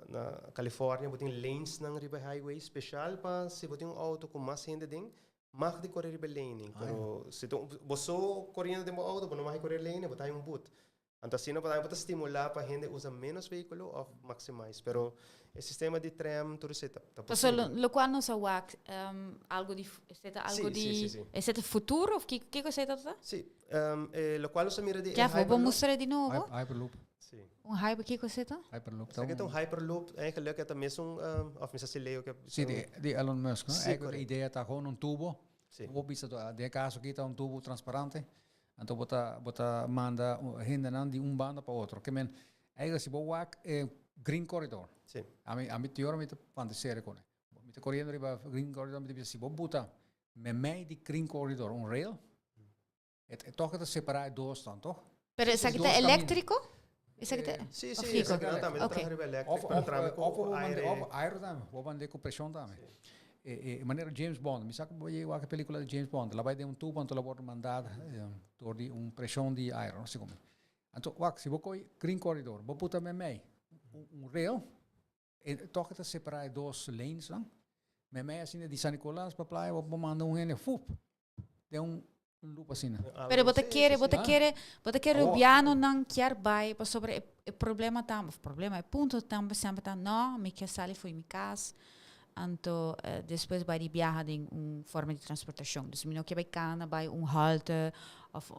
California bo tin lanes nan riba highway special pa si bo tin un auto cu mas hende den, mag di core riba lane, pero si tu bo so coriendo den bo auto, bo no mag core lane, bo ta un boete. Anto asina pa ta stimula pa hende usa menos vehiculo of maximize, pero e sistema di tram tur esey ta So, posibel. lo cual nos a wak algo di, esey ta algo di, Si. esey ta futuro of kico esey ta? Si, lo cual nos a mira di e Ja, bo Hyperloop. mustra di nobo. Hyperloop. Si. Un hyper kico esey ta? Hyperloop. Esaki ta un Hyperloop, eigenlijk e mesun, of mi sa si Leo cu Si, di Elon Musk, no? Si, Eigenlijk correcto. e idea ta gewoon un tubo. Si. Bo bisa, den caso aki ta un tubo transparente. Anto bo ta bo ta manda hendenan di un banda pa otro. Ke men eigenlijk si bo wak e Green Corridor. Si. Ami ami te ora mi ta fantasere kune. Mi ta koriendo riba Green Corridor mi ta bisa si bo buta memei di Green Corridor un rail e e toch ta separa e dosnan toch? Pero esaki ta electrico? Esaki ta Si si esaki nan tambe ta traha riba electric pero tambe cu aire. Of aire tambe, bo mande cu presion tambe. E manera James Bond, mi sa cu bo yega wak e pelicula di James Bond, la bay den un tubo anto la worde manda door di un presion di aire, no si como. Anto wak si bo coy Green Corridor, bo puta memey un rail, e toch ta separa e dos lanes nan, memey asina di San Nicolas pa Playa bo manda un hende fup den un loop asina. Pero bo ta kere, bo ta kere, bo ta kere Rubianonan kier bai pasobra e e problema ta, of problema, e punto tambe semper ta no, mi kier sali fo'i mi kas, anto despues bai di biaha den un forma di transportashon. Dus mi no kier bai kana bai un halte of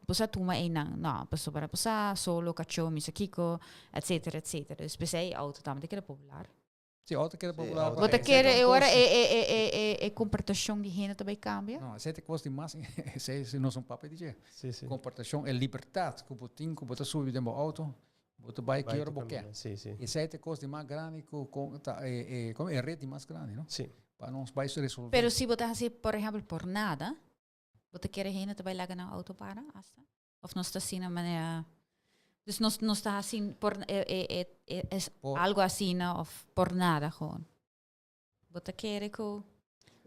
bo sa tuma einan, no, pasobra bo sa solo, kachó, mi sa kiko, etcetera, etcetera. Dus p'esei auto tambe ta keda popular. Si auto keda popular. Bo ta kere e ora e e e e e e comportacion di hende ta bay cambia? No, esey ta cos di mas, esey si nos un papia di dje. Si, si. Comportacion, e libertad cu bo tin cu bo ta subi den bo auto, bo ta bay ki ora bo ke. Si, si. Esey ta e cos di mas grandi cu con ta e e como e red di mas grandi, no? Si. Pa nos bay resolve. Pero si bo ta haci, por ehempel, por nada, bo ta kere hende ta bay laga nan auto para hasta? Of nos ta asina manera Dus nos nos ta haci por e e e e es Por. algo asina of por nada gewoon. Bo ta kere ku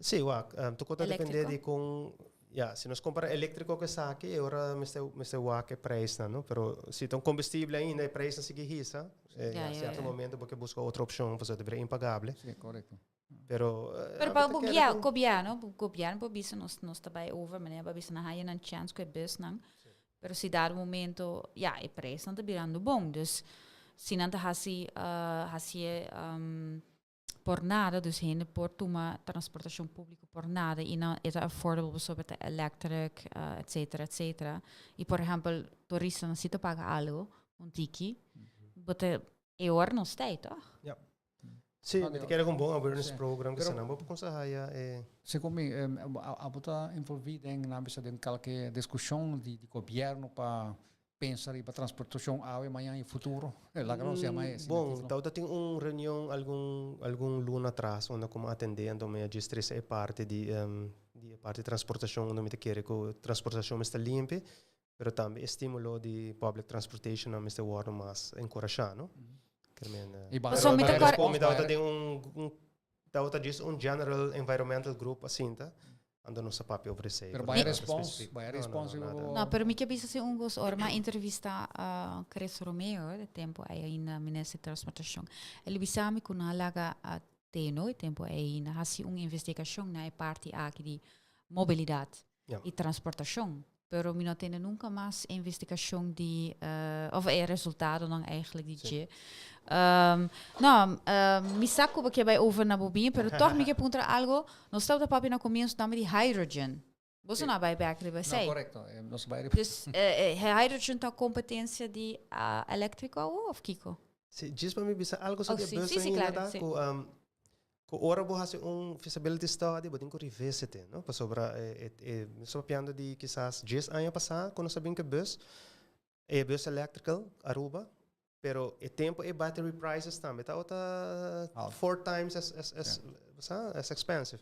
Sí, wak, tur ta depende Eléctrico. di kon, ya, si nos kompara eléktriko ku esaki, e ora mester mester wak e prijsnan, no? Pero si ta un kombustible ainda e prijsnan sigui hisa, Ja, ya, ja, sierto ja. momento bo ke buska otro opshon pasobra ta bira impagable. Sí, korekto. Pero, Pero pa ta kere ku gobièrnu, gobièrnu por bisa nos nos ta bai over, manera bo a bisa nan haya nan chèns ku e busnan, pero si dado momento, ya, e prijsnan ta birando bon, dus si nan ta hasi hasié por nada, dus hende por tuma transportashon públiko por nada i nan e ta affordable pasobra ta electric, etcetera, etcetera. I por ehèmpel turistanan si ta paga algo, un tiki, bo ta e ora nos ta ei, tòg? Ja. Sí, mi ta kere ku un bon awareness program Pero kisa nan bo por kumsa haya e. Segun mi, abo ta envolví den nan bisa den kalke diskushon di gobièrnu pa pensa riba transportashon awe, mañan i futuro? Laga nos yama e asina Bon, título. tabata tin un reunion algun algun luna atras unda ku mi a atendé anto mi a djis trese e parti di di e parti transportashon unda mi ta kere ku transportashon mester limpi pero tambe e stimulo di public transportation nan mester wòrdu mas enkurashá, no? Ke men, I Pasobra mi ta pero kor- mi tabata den un, un tabata djis un general environmental group asinta, anto nos a papia over esei. Pero no bai nada respons, specifiek. bai No, no, respons no, riba nada. bo- No, pero mi ke bisa si un kos ora mi a entrevista a Chris Romeo, de tempo ei ainda minister di transportashon. El a bisa mi ku nan a laga a teno e tempo ei ainda hasi un investigashon na e parti aki di mobilidat. Ja. Y transportacion. Pero mi no tende nunca mas investigacion di, of e resultadonan eigenlijk di dje. No, mi sa cu bo ke bay over na Bobien, pero toch mi ke puntra algo. Nos tabata papia na comienzo tambe di hydrogen. Boso no a bay bek riba esey? No, correcto. Nos a bay riba. Dus hydrogen ta competencia di electrico awo of kico? Si, djis pa mi bisa algo Oh, sobre si, e bus si, si, ainda claro, ta si. cu Cu ora bo haci un feasibility study bo tin cu revisit e, no? Pasobra e e mi sta papiando di kisas dies aña pasa cu nos a bin cu e bus, e bus electrical Aruba, pero e tempo e battery prices tambe tabata four times as as as sa as expensive.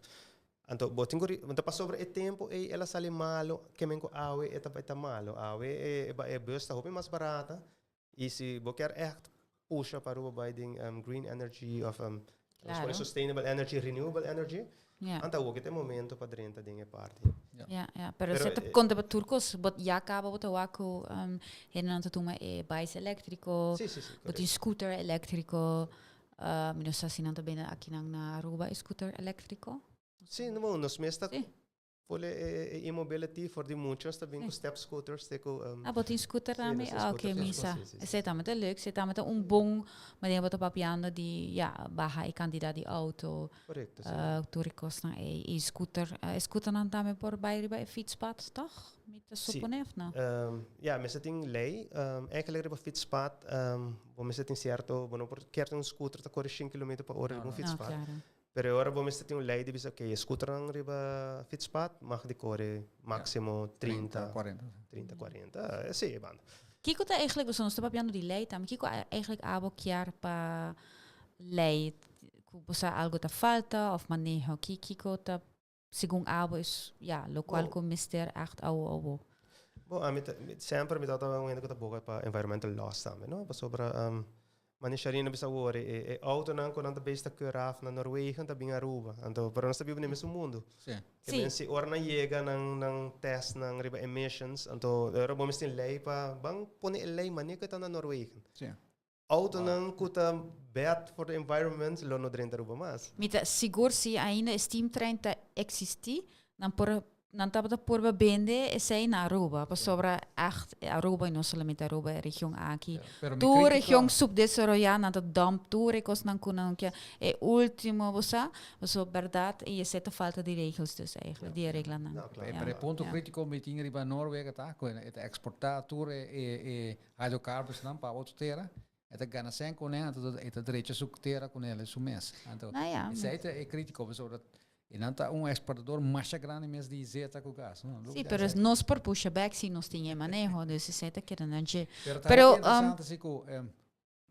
Anto bo tin cu anto pasobra e tempo ey el a sali malo ke men cu awe e ta ta malo. Awe e e bus ta hopi mas barata Y si bo kier echt pusha pa Aruba bay den green energy of nos pone sustainable energy, renewable energy, anta awor ke ta e momento pa drenta den e parti. Ja, ja. Pero se ta konta pa tur kos, bo ya kaba bo ta wak ku hendenan ta tuma e bais elektriko, bo tin scooter elektriko, mi no sa si nan ta bende akinan na Aruba e scooter elektriko. Si, no, nos mes ta Pone e e-mobility for di muchos ta bin ku step scooters te ku. Ah, bo tin scooter Sí, tambe? nos tin Ah, ok, scooter, sí, misa. sí, sí, sí. Esei tambe ta leuk. Esei tambe ta un bon manera bo ta papiando di, ja, baha e kantidat di auto. Korekto, sí. Tur e kosnan ei. I scooter, e scooternan tambe por bai riba e fietspad, tòg? Mi ta Sí. supone of no? Ja, mester tin lei. Eigenlijk riba fietspad bo mester tin sierto, bo no por kier tin un scooter ta kore shen kilometer pa ora riba un No, fietspad. klaro. Pero ora bo mester tin un ley di bisa, ok, scooter riba fietspad mag di core maximo 30, 40. 30, 40, si, banda. Kiko ta eigenlijk, dus nos ta papiando di ley tambe, kiko eigenlijk abo kier pa ley, ku bo sa algo ta falta of maneho, kiko ta segun abo is, ja, locual Bom. ku mester echt awo awo? Bom, semper mi tata un hende ku ta boga pa environmental laws tambe, no? Pasobra mane Sharina bisa awor, e autonan ku nan ta bezig ta keur af na Noorwegen ta bin Aruba. Anto, pero nos ta biba den mesun mundo. Ke men si ora nan yega nan test nan riba emissions, anto ora bo mester tin ley pa ban pone e ley mane ku ta na Noorwegen. Autonan ku ta bad for the environment lo no drenta Aruba mas. Mi ta sigur si ainda e steam train ta existi, nan por nan tabata purba bende esei na Aruba, pasobra echt Aruba y no solamente Aruba, e region aki, Pero mi tur crítica region subdesaroya nan ta dump tur e cosnan cu nan kier. E ultimo, bo sa, so berdad y esei ta falta di regels dus eigenlijk, di e reglanan. No, claro. Pero e punto critico mi tin riba Noorwegen ta, cu e ta exporta tur e hydrocarbons nan pa otro tera. E ta gana sen con e, anto e ta drecha su tera con el su mes. Anto, Nou ja, esei ta e critico, pasobra e nan ta un exportador masha grandi mes di zeta cu gas, no? Look Sí, at pero that. nos por push back si nos tin e maneho, dus esei ta keda nan dje. Pero ta Pero, interesante si cu,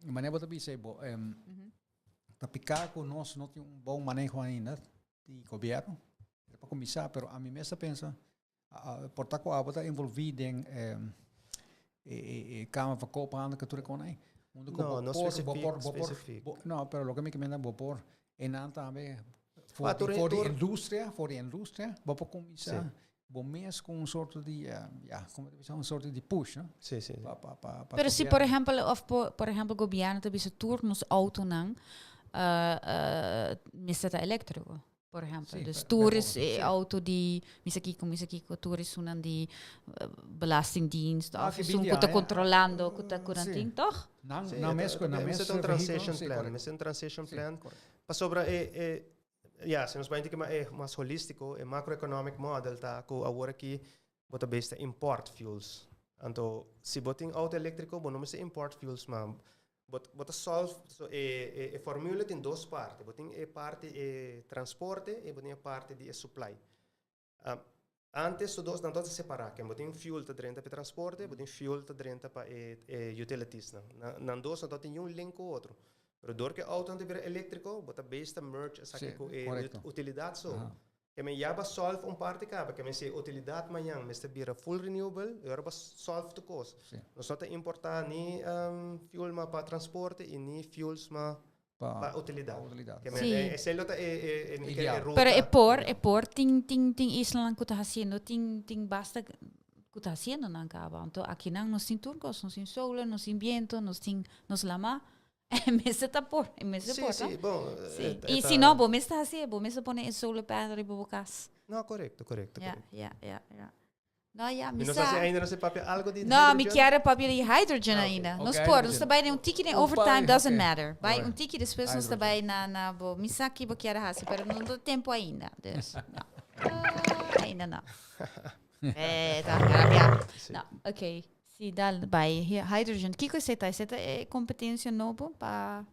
manera bo ta bisa, bo, ta pica cu nos no tin un bon maneho ainda di gobierno. Pa cuminsa, pero ami mes ta pensa, por ta cu abo ta envolvi den e Kamer van Koophandel cu tur e con ey. Unda cu No, bo no por, bo specifiek, por, bo por, specifiek. bo, no, pero loke mi ke menda bo por, e nan tambe voor Ah, di, voor di industria, voor di industria, bo por cuminsa bo mes cu un soort di, ja, como te bisa, un soort di push, no? Sí, sí, sí. Pa Pero si, por gobierno. ehempel, of por ehempel, gobierno ta bisa tur nos autonan mester ta electrico, por ehempel. Sí, Dus tur is bijvoorbeeld, sí. auto di, misa kiko, tur is unan di belastingdienst, Ah, of que is un bindi, ku ta ah, ja. controlando, ku ta curantin, toch? Nan, Sí, nan mes, nan mes mester ta un vehículo, transition sí, plan, correcto. mester un transition Sí, plan. correcto. Pasobra ja, si nos bay mas holistico, e macroeconomic model ta cu awor aki bo ta besta import fuels. Anto, si bo tin auto electrico, bo no mester import fuels, ma bo ta solve, so e formule tin dos parti. Bo tin e parti e transporte e bo tin e parti di e supply. Antes to dos nan tot separa, ke bo tin fuel ta drenta pa transporte, bo tin fuel ta drenta pa e utilities nan. Nan dos nan tot tin un link cu otro. Pero door cu auto nan ta bira electrico, bo ta besta merge esaki cu e utilidad so. Ke men ya ba solve un parti caba, ke men si utilidad mañan mester bira full renewable, e ora ba solve tu cos. Nos no ta importa ni fuel ma pa transporte y ni fuels ma Pa pa utilidad. Pa utilidad. Ke men, esey lo ta e Ideal. ruta. Pero e por tin islanan cu ta haciendo, tin basta cu ta haciendo nan caba. Anto aki nan nos tin tur cos, nos tin solar, nos tin viento, nos tin nos lama. E mester ta por, e mester por, Sí, no? bon. Sí. Y si no, bo mester haci, bo mester pone e solar panel riba bo cas. No, correcto. Correcto. Ja. No, ja, Mi mi no sa si sa. ainda no se papia algo di No, mi hydrogen? kier papia di hydrogen Ah, ok. ainda. Ok, Nos por, nos hydrogen. ta bay un tiki den Un overtime, doesn't matter. Bay Alright. un tiki despues nos Hydrogen. ta bay na bo. Mi sa ki bo kier hasi, pero no tin tempo ainda. Dus, no. Ah, ainda no. Ta rabia. Sí. No, ok. Si, dal bay. Hydrogen. Kiko esey ta? Esey ta competencia nobo pa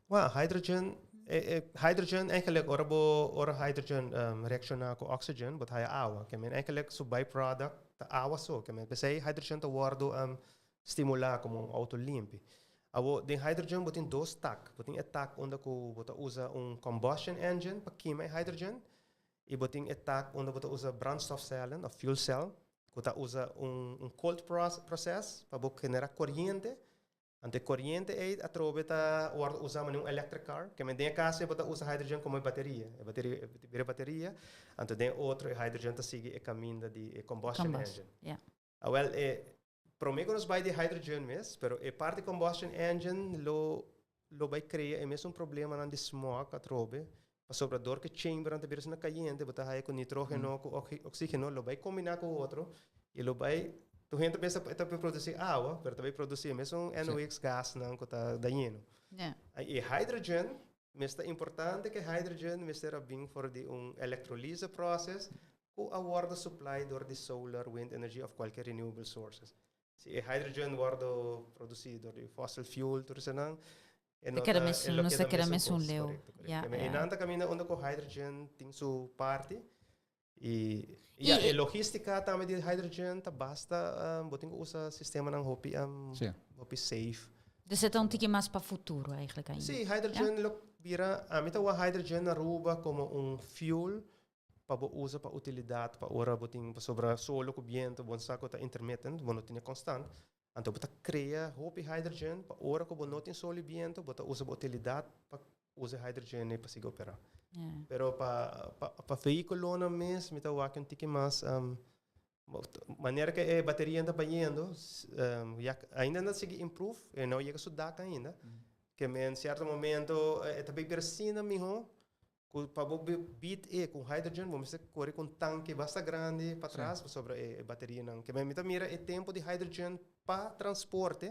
Well, hydrogen eigenlijk ora hydrogen reacciona cu oxygen, bo ta haya awa. Ke men eigenlijk su byproduct ta awa so. Ke men pesey hydrogen ta wordo stimula como un auto limpi. Awo, den hydrogen bo tin dos tak. Bo tin e tak unda cu bo ta usa un combustion engine pa kima e hydrogen. Y bo tin e tak unda bo ta usa brandstofcellen of fuel cell. Cu ta usa un cold process pa bo genera coriente. Anto coriente ey atrobe ta wordo usa den un electric car, ke men den caso bo ta usa hydrogen como bateria. E bateria, e bira bateria. Anto den otro e hydrogen ta sigui e caminda di e combustion engine. Ah, well, prome cu nos bay di hydrogen mes, pero e parti combustion engine lo bay crea e mes un problema nan di smog atrobe. Pasobra door cu chamber nan ta bira asina cayente, bo ta haya cu nitrogeno, cu oxigeno, lo bay combina cu otro y lo bay tu gente pensa ta produci awa, pero tambe produci mes un NOx gas nan cu ta dañino. E hydrogen, mes ta importante cu hydrogen mester bin for di un electrolyse process cu a wordo supply door di solar, wind energy of cualkier renewable sources. Si e hydrogen wordo produci door di fossil fuel, tur esnan, E no Ta keda ta, e mesun, lo nos ta keda keda mesun mesun kos, leu. korekto, korekto. Ja, Ke men ja. einan ta kaminda unda ku hydrogen tin su parti i I ja, e logistica tambe di hydrogen ta basta, bo tin ku usa sistemanan hopi, Sí. hopi safe. Dus e ta un tiki mas pa futuro eigenlijk ainda. Sí, hydrogen lo bira, ami ta wak hydrogen na Aruba komo un fuel pa bo usa pa utilidat pa ora bo tin pasobra solo ku biento bo sa ku ta intermittent, bo no tene konstant, anto bo ta krea hopi hydrogen pa ora ku bo no tin solo i biento bo ta usa bo utilidat pa usa e hydrogen ei pa sigui operá. Pero pa pa vehíkulonan mes mi ta wak un tiki mas manera ku e baterianan ta bayendo ya ainda nan ta sigui improve e no yega su dak ainda ke men sierto momento e ta bay bira asina mihó Ku pa bo beat e ku hydrogen bo mester kore ku un tanke basta grandi patras pasobra e baterianan. Ke mi ta mira e tempo di hydrogen pa transporte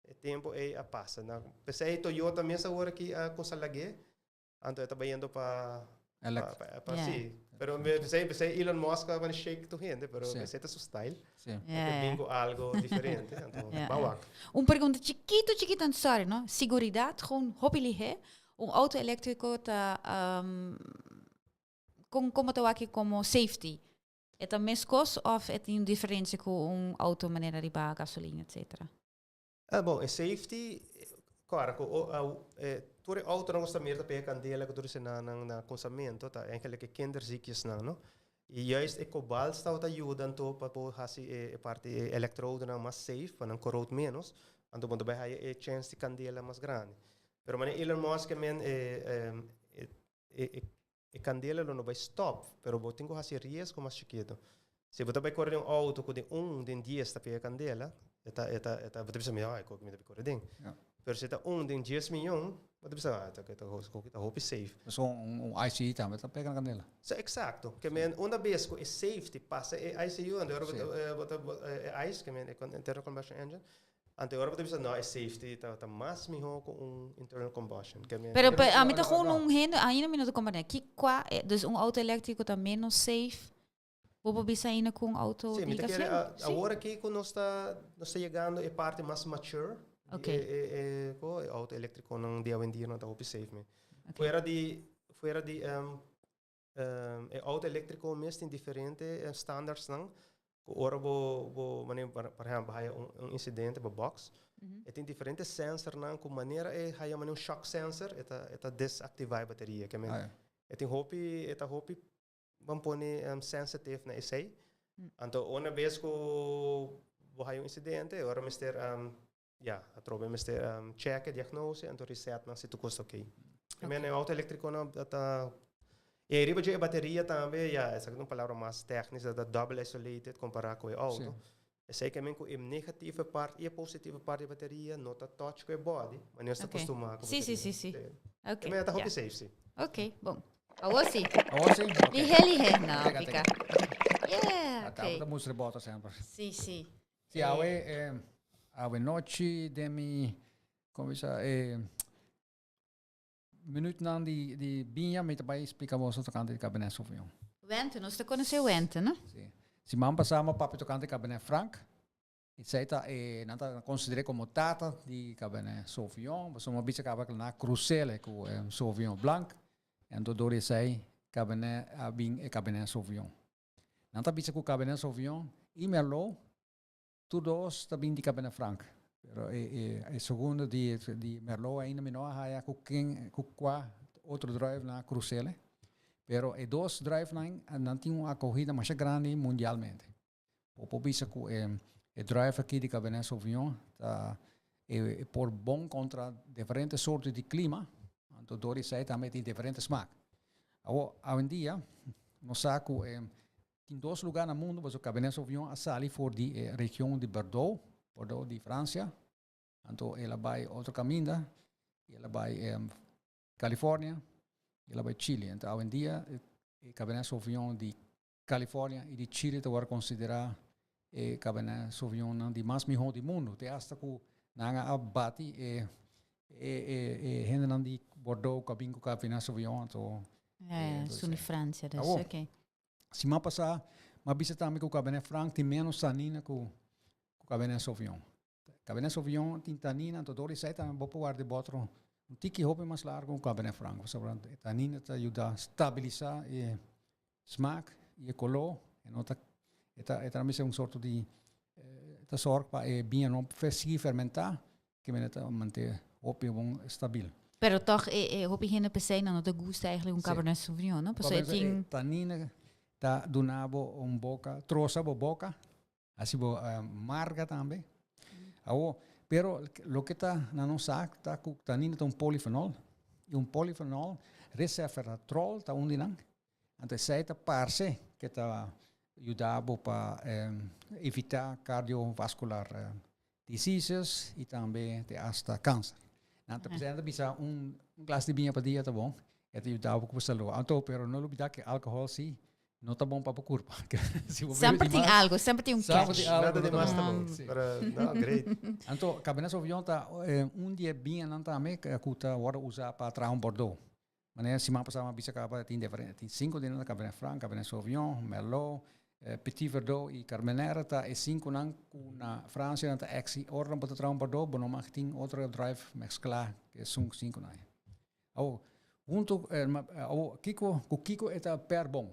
e tempo ei a pasa. Na p'esei Toyota mes awor aki a kusa lag'é anto e ta bayendo pa pa si. Pero p'esei p'esei Elon Musk a shake tur hende pero esei ta su style. E ta bin ku algo diferente anto ban wak. Un pregunta chikito chikito sorry no. Siguridat gewoon hopi lihé Un auto eléktriko ta kon kon bo ta wak komo safety? E ta meskos òf e tin un diferensia ku un auto manera riba gasolina etsetera? Ah bon, e safety, kòrda ku tur e autonan ku sta mira ta pega kandela ku tur esenanan na kunsamentu ta eigenlijk e kinderziekjesnan no. I juist e kobalt tabata yuda anto pa por hasi e parti e elektrodonan mas safe pa nan korot ménos, anto bo ta bai haya e chèns di kandela mas grandi. Pero manera Elon Musk a men e e e kandela lo no bai stòp, pero bo tin ku hasi riesgo mas chikitu. Si bo ta bai kore den un outo ku den un den dies ta pega kandela, e ta e ta e ta bo ta bisa mi ai koki mi ta bai kore den. Pero si ta un den dies miyon, bo ta bisa ah ta ta hopi safe. Pasobra un un ICE tambe ta pega na kandela. So eksakto. Ke men unda bes ku e safety pasa e ICU, anto ora bo ta bo ta e ICE, ke men e internal combustion engine, Anto ora bo ta bisa no e safety ta ta mas miho ku un internal combustion. Ke men Pero pe ami ta gewoon un hende ainda mi no ta comprende ki kua dus un auto electrico ta menos safe bo por bisa ainda ku un auto Sí, mi di ta kere gasolina? Sí. awor aki ku nos ta nos ta yegando e parti mas mature di Oké. e e e ko e auto electriconan di awendia nan ta hopi safe me. Oké. Fuera di fuera di E auto eléktriko mes tin diferente standardsnan ku ora bo bo manera por ehèmpel bo haya un insidente bo box e tin diferente sensornan ku manera e haya manera un shock sensor e ta e ta desaktivá e bateria ke men e tin hopi e ta hopi ban pone sensitive na esei anto una bes ku bo haya un insidente e ora mester Ya, atrobe mester check e diagnose anto reset nan si tur cos ta ok. I men e auto electrico nan ta e riba dje e bateria tambe ya esaki ta un palabra mas technisch ta double isolated compara cu e auto. Esey ke men cu e negatieve part y e positieve part di e bateria no ta touch cu e body manera nos ta costuma cu Si, si, bateria. si, si. Ok. E men ta hopi safe si. Ok, bon. Awor si. Awor si? Ok. Lihe, lihe. No, Teka, pica. teka. Yeah, Ata ok. ta mustra bota semper. Si, si. Si awe awe nochi den mi como bisa e minuutnan di di biña mi ta bai splika boso tokante di Cabernet Sauvignon. Wente, nos ta konosé Wente, no? Si. Siman pasá mi a papia tokante Cabernet Franc. Esei ta e nan ta konsider'é komo tata di Cabernet Sauvignon. Pasobra mi a bisa kaba ku nan a krus'el ku Sauvignon Blanc. Anto dor di esei Cabernet a bin e Cabernet Sauvignon. Nan ta bisa ku Cabernet Sauvignon i Merlot tur dos ta bin di Cabernet Franc. Pero e e e segundo di di Merlot ainda mi no a haya ku ken ku kua otro druif nan a krus'el. Pero e dos druifnan nan tin un akohida masha grandi mundialmente. Bo por bisa ku e e druif aki di Cabernet Sauvignon ta e por bon kontra diferente sorto di klima, anto dor di esei tambe tin diferente smak. Awor, awendia nos sa ku e tin dos lugá na mundu pasobra Cabernet Sauvignon a sali for di e region di Bordeaux, Bordeaux di Francia, anto el a bai otro kaminda, el a bai California, el a bai Chile. Anto awendia e Cabernet Sauvignon di California i di Chile ta wòrdu konsiderá e Cabernet Sauvignonnan di mas mihó di mundu. Te asta ku nan a bati e e e e hendenan di Bordeaux ku a bin ku Cabernet Sauvignon anto Ja, esun di Francia dus, Awor, oké. siman pasá mi a bisa tambe ku Cabernet Franc tin ménos tanina ku Cabernet Sauvignon. Cabernet Sauvignon tin tanina, anto dor esei tambe bo por warda e botro un tiki hopi mas largo ku Cabernet Franc, pasobra e tanina ta yuda stabilisa e smaak i e koló, e no ta e ta e ta mester un sorto di ta sòrg pa e biña no sigui fermentá, ke manera ta mant'é hopi bon stabil. Pero tòg e e hopi hende p'esei nan no ta gusta eigenlijk un Cabernet Sauvignon, no? Pasobra e tin. E tanina ta duna bo un boka, trosa bo boka, hasi bo marga tambe. Awor, pero loke ta nan no sa ta ku tanina ta un polifenol, i un polifenol resveratrol ta un di nan. Anto esei ta parse ke ta yuda bo pa evita cardiovascular diseases y tambe te hasta cancer. Nan ta presenta bisa un glas di biña pa dia ta bon, e ta yuda bo ku bo salud. Anto pero no lubida ke alcohol si no ta bon pa bo kurpa. Si bo bebe Semper tin dimas, algo, semper tin un semper catch. tin algo Nada no ta dimas bon. ta bon. Si. Pero no, great. Anto Cabernet Sauvignon ta un di e biñanan tambe ku ta wòrdu usa pa traha un Bordeaux. Manera siman pasá mi a bisa kaba tin diferente, tin sinku di nan, Cabernet Franc, Cabernet Sauvignon, Merlot, Petit Verdot i Carmenère ta e sinkunan ku na Fransia nan ta exi ora nan bo ta traha un Bordeaux bo no mag tin otro druif mesklá ku esun sinkunan ei. Awor huntu awor kiko ku kiko e ta per bon?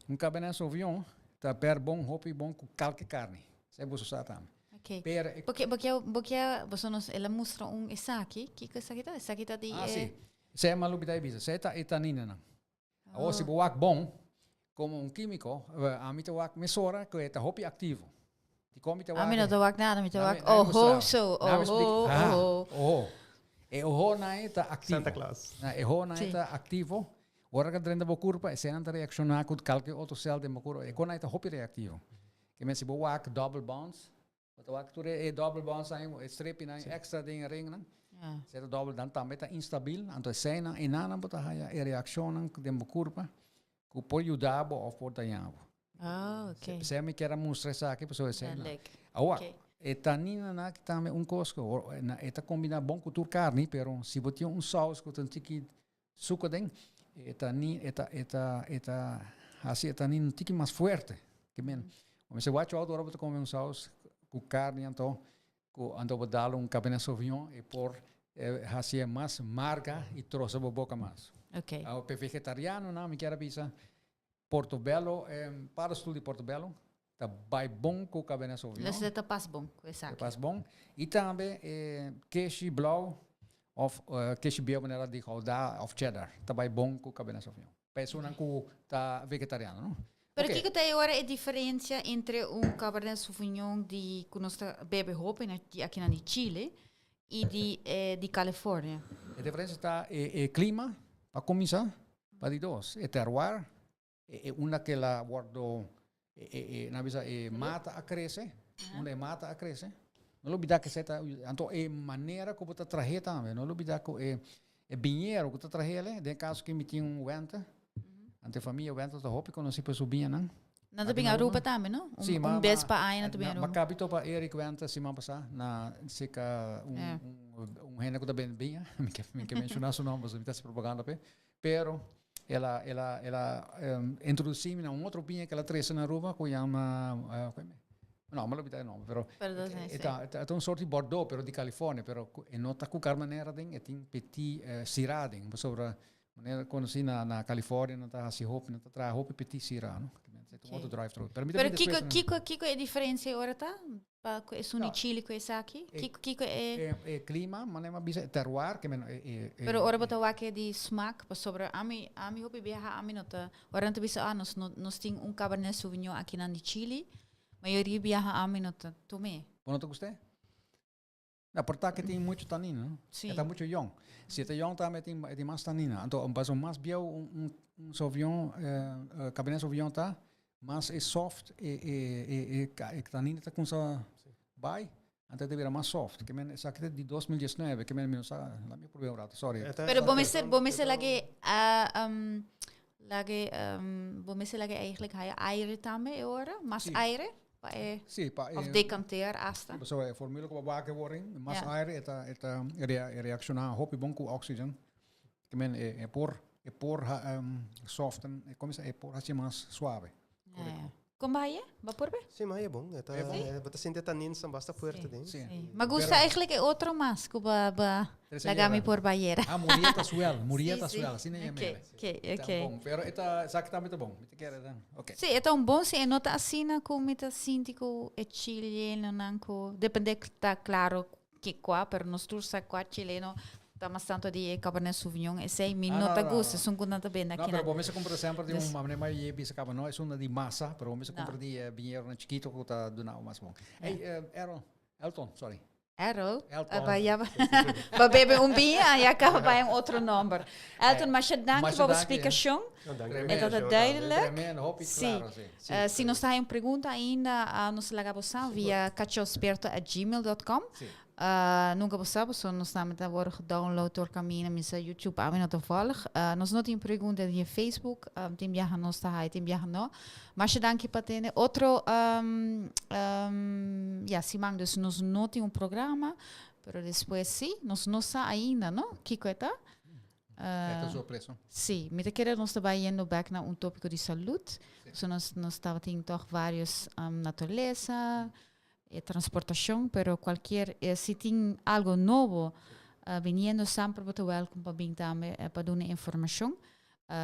Un Cabernet Sauvignon ta per bon hopi bon ku kalke karni, esei boso sa tambe. Ok. Pero e Bo ke bo ke bo ke boso nos el a mustra un esaki, kiko esaki ta? Esaki ta di Ah e si. Esei a lubida e bisa. Esei ta e taninanan. Awor si bo wak bon, komo un kimiko, ami ta wak mesora ku e ta hopi aktivo. Dikon mi ta wak? Ami no ta wak nada, mi ta wak oho so, oho, oho. Oho. E ohonan ei ta aktivo. Santa Claus. E ohonan ei ta aktivo. Ora ku a drenta bo kurpa, eseinan ta reakshoná ku kalke otro sèl den bo kurpa. E konan ei ta hopi reaktivo. Ke men si bo wak double bonds, Bo ta wak tur e double bonds nan, e strepinan extra den e ringnan. Se ta double dan tambe ta instabil, anto eseinan enanan bo ta haya e reaccionnan den bo curpa cu por yuda bo of por daña bo. Oh, ok. P'esei mi kier a mustra esaki pasobra eseinan. Duidelijk. Awor, Ok. e taninanan aki tambe un cos cu e ta combina bon cu tur carni, pero si bo tin un saus cu ta un tiki suco den, e tani e ta e ta e ta hasi e tani un tiki mas fuerte. Ke men, bo mester watch out ora bo ta come un saus cu carni anto cu anto bo dal un Cabernet Sauvignon e por hasi mas marga y trosa bo boca mas. Ok. Awor pe vegetarianonan mi kier a bisa Portobello, paddenstoel di Portobello ta bai bon cu Cabernet Sauvignon. Los ta pas bon cu esaki. Ta pas bon. Y tambe keshi blauw of keshi bieu manera di Gouda of Cheddar ta bai bon cu Cabernet Sauvignon. Pa esunnan cu ta vegetariano, no? Pero Ok. kico ta e ora e diferencia entre un Cabernet Sauvignon di cu nos ta bebe hopi na di akinan di Chile y di di California? E diferencia ta e clima pa cuminsa. Pa di dos, e terroir, e unda ke la wordo, e, e, nan bisa e mata a crece, unda e mata a crece. No lubida ke ta, anto e manera ku bo ta trahe tambe, no lubida ku e, e biñero ku ta trahele, den caso ke mi tin un wente, anto e famia wente ta hopi konosi pa su biñanan. Nan ta bin Aruba tambe, no? Un, Sí, un bes pa aña nan ta bin Aruba. Ma cabi topa Eric Wente siman pasá na cerca un, un, un hende ku ta bende biña. Mi ke, mi ke menshoná su nomber, pasobra mi ta hasi propaganda p'e. Pero el a, el a, el a um, introducí mi na un otro biña ku el a trese na Aruba ku yama, uh, no, mi a lubida e nomber, pero Pero dat is e ta, e ta un soort di Bordeaux, pero di California, pero e no ta ku Carmenère den, e tin Petit uh, Syrah den, pasobra Manera konosi na na California nan ta hasi hopi, nan ta traha hopi petit sira, no? Ta un otro drive thru. Pero mi ta Pero bin kiko despues kiko kiko e diferencia e ora ta? Pa ku esun di No. Chile ku esaki? E Kiko kiko e e e klima, manera mi a bisa, e terroir ke men e e e Pero ora bo ta wak e di smaak pasobra ami ami hopi biaha ami no ta ora nan ta bisa ah nos no nos tin un Cabernet Sauvignon akinan di Chile, mayoria biaha ami no ta tum'é. Bo no ta gust'é? Na por ta ke tin mucho tanina, no? Sí. E ta mucho yong. Si e ta yong tambe e tin, e tin mas tanina. Anto un paso mas bieu un, un, un Sauvignon, eh, Cabernet Sauvignon ta, mas e soft e, e, e, e, e tanina ta kumsa bai, anto e ta bira mas soft. Ke men esaki ta di 2019, ke men mi no sa, laat mi probeer un rato, sorry. E ta- Pero bo e ta- mester, bo mester e ta- lage, ah, um, lage, um, bo mester lage eigenlijk haya aire tambe e ora? Mas Sí. aire? Pa e, Sí, pa of e, decanteer hasta. So e formule ku wak worin, mas Ja. aire e ta e ta rea, e reakshoná hopi bon ku oxygen. Ke men e e por e por ha, um, soften, e kom e por hasi mas suave. Ja, ja. Kon ba haye? Ba purbe? Sí, ma e bon. E ta, E bon. Bo ta sinti e tanins tan basta fuerte den. Sí. Sí. Ma gusta eigenlijk e otro mas ku ba ba Tres laga mi ayera. por bayera. Ah, Murrieta Swell. Murrieta Sí, sí. Swell. Asina Ok, yam'é. ok, Ta ok. bon. Pero e ta, esaki tambe ta bon. Mi ta kere dan. Ok. Sí, e ta un bon si e no ta asina ku mi ta sinti ku e chilenonan ku depende ta klaro ki kua, pero nos tur sa kua chileno ta mas tanto di e Cabernet Sauvignon esei mi Ah, no no, ta no, gusta, no. esun ku nan ta bende No, aki pero nan. bo mester kumpra semper di un Dus manera mai ye bisa kaba no es una di masa, pero bo mester No. kumpra di biñeronan chikito ku ta duna mas bon. Ey, Errol, Elton, sorry. Errol, Elton. pa ya pa bebe un biña, ya kaba bai un otro nomber. Elton, masha danki Masha pa bo danki. splikashon. No, danki. Tremendo. E ta duidelijk. Tremendo, hopi Sí. klaro, sí. Sí, Si nos ta hay un pregunta ainda, nos laga bo sa via cachosperto@gmail.com. Sí. Nunca bo sa, pasobra nos tambe ta worde gedownload door camina misa YouTube, ami no ta volg. Nos no tin pregunta via Facebook, tin biaha nos ta hay, tin biaha no. Masha danki pa tene. Otro um, um, ja, siman dus nos no tin un programa, pero despues sí, nos no sa ainda, no? Kiko e ta? E ta sorpresa. Sí, mi ta kere nos ta bai yendo back na un tópico di salud. Sí. So nos tabatin toch varios naturaleza, e transportacion, pero cualkier, si tin algo nobo viniendo, semper bo ta welkom pa bin tambe pa duna informacion.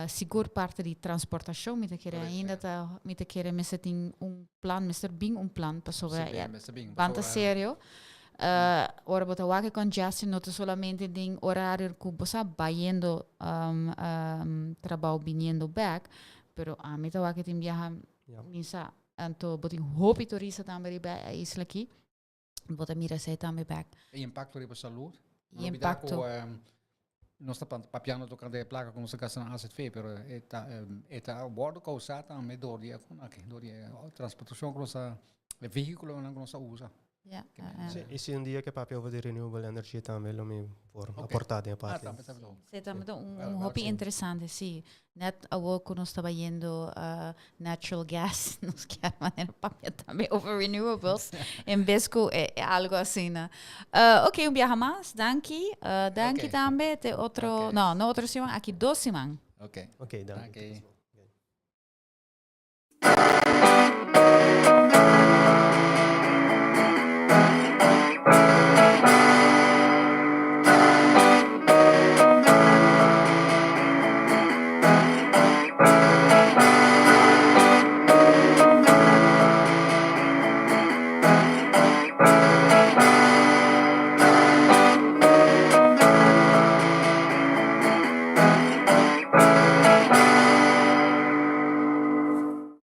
Sigur parte di transportacion, mi ta kere Correcto, ainda ja. ta, mi ta kere mester tin un plan, mester bin un plan pasobra Mester ja, bin, mester bin, ban ta pasobra serio. Ora bo ta wak e congestion no ta solamente den horario cu bo sa bayendo trabao biniendo bek, pero ami ta wak tin biaha Ja. mi sa. Anto bo tin hopi turista tambe riba e isla aki. Bo ta mira esei tambe bek. E impacto riba salud. E impacto. Ku, nos ta papiando tocante e placa ku nos ta gasta na AZV, pero e ta, e ta wordo causá tambe door di e aki, door di e transportacion ku nos ta, e vehiculonan ku nos ta usa. Ja, Que ja, men- ja. Sí, y si un dia ke papia over di renewable energy tambe lo mi por Ok. aporta den e Ah, parti. tambe ta bon. Sí, tambe ta un, Wel, un wel hopi sí. interesante, sí. Net awor ku nos taba yendo natural gas, nos kier manera papia tambe over renewables, en bes ku eh, algo asina. Ok, un biaha mas, danki. Danki Ok. tambe, te otro, Ok. no, no otro siman, aki 2 siman. Ok. Ok, danki. Danki.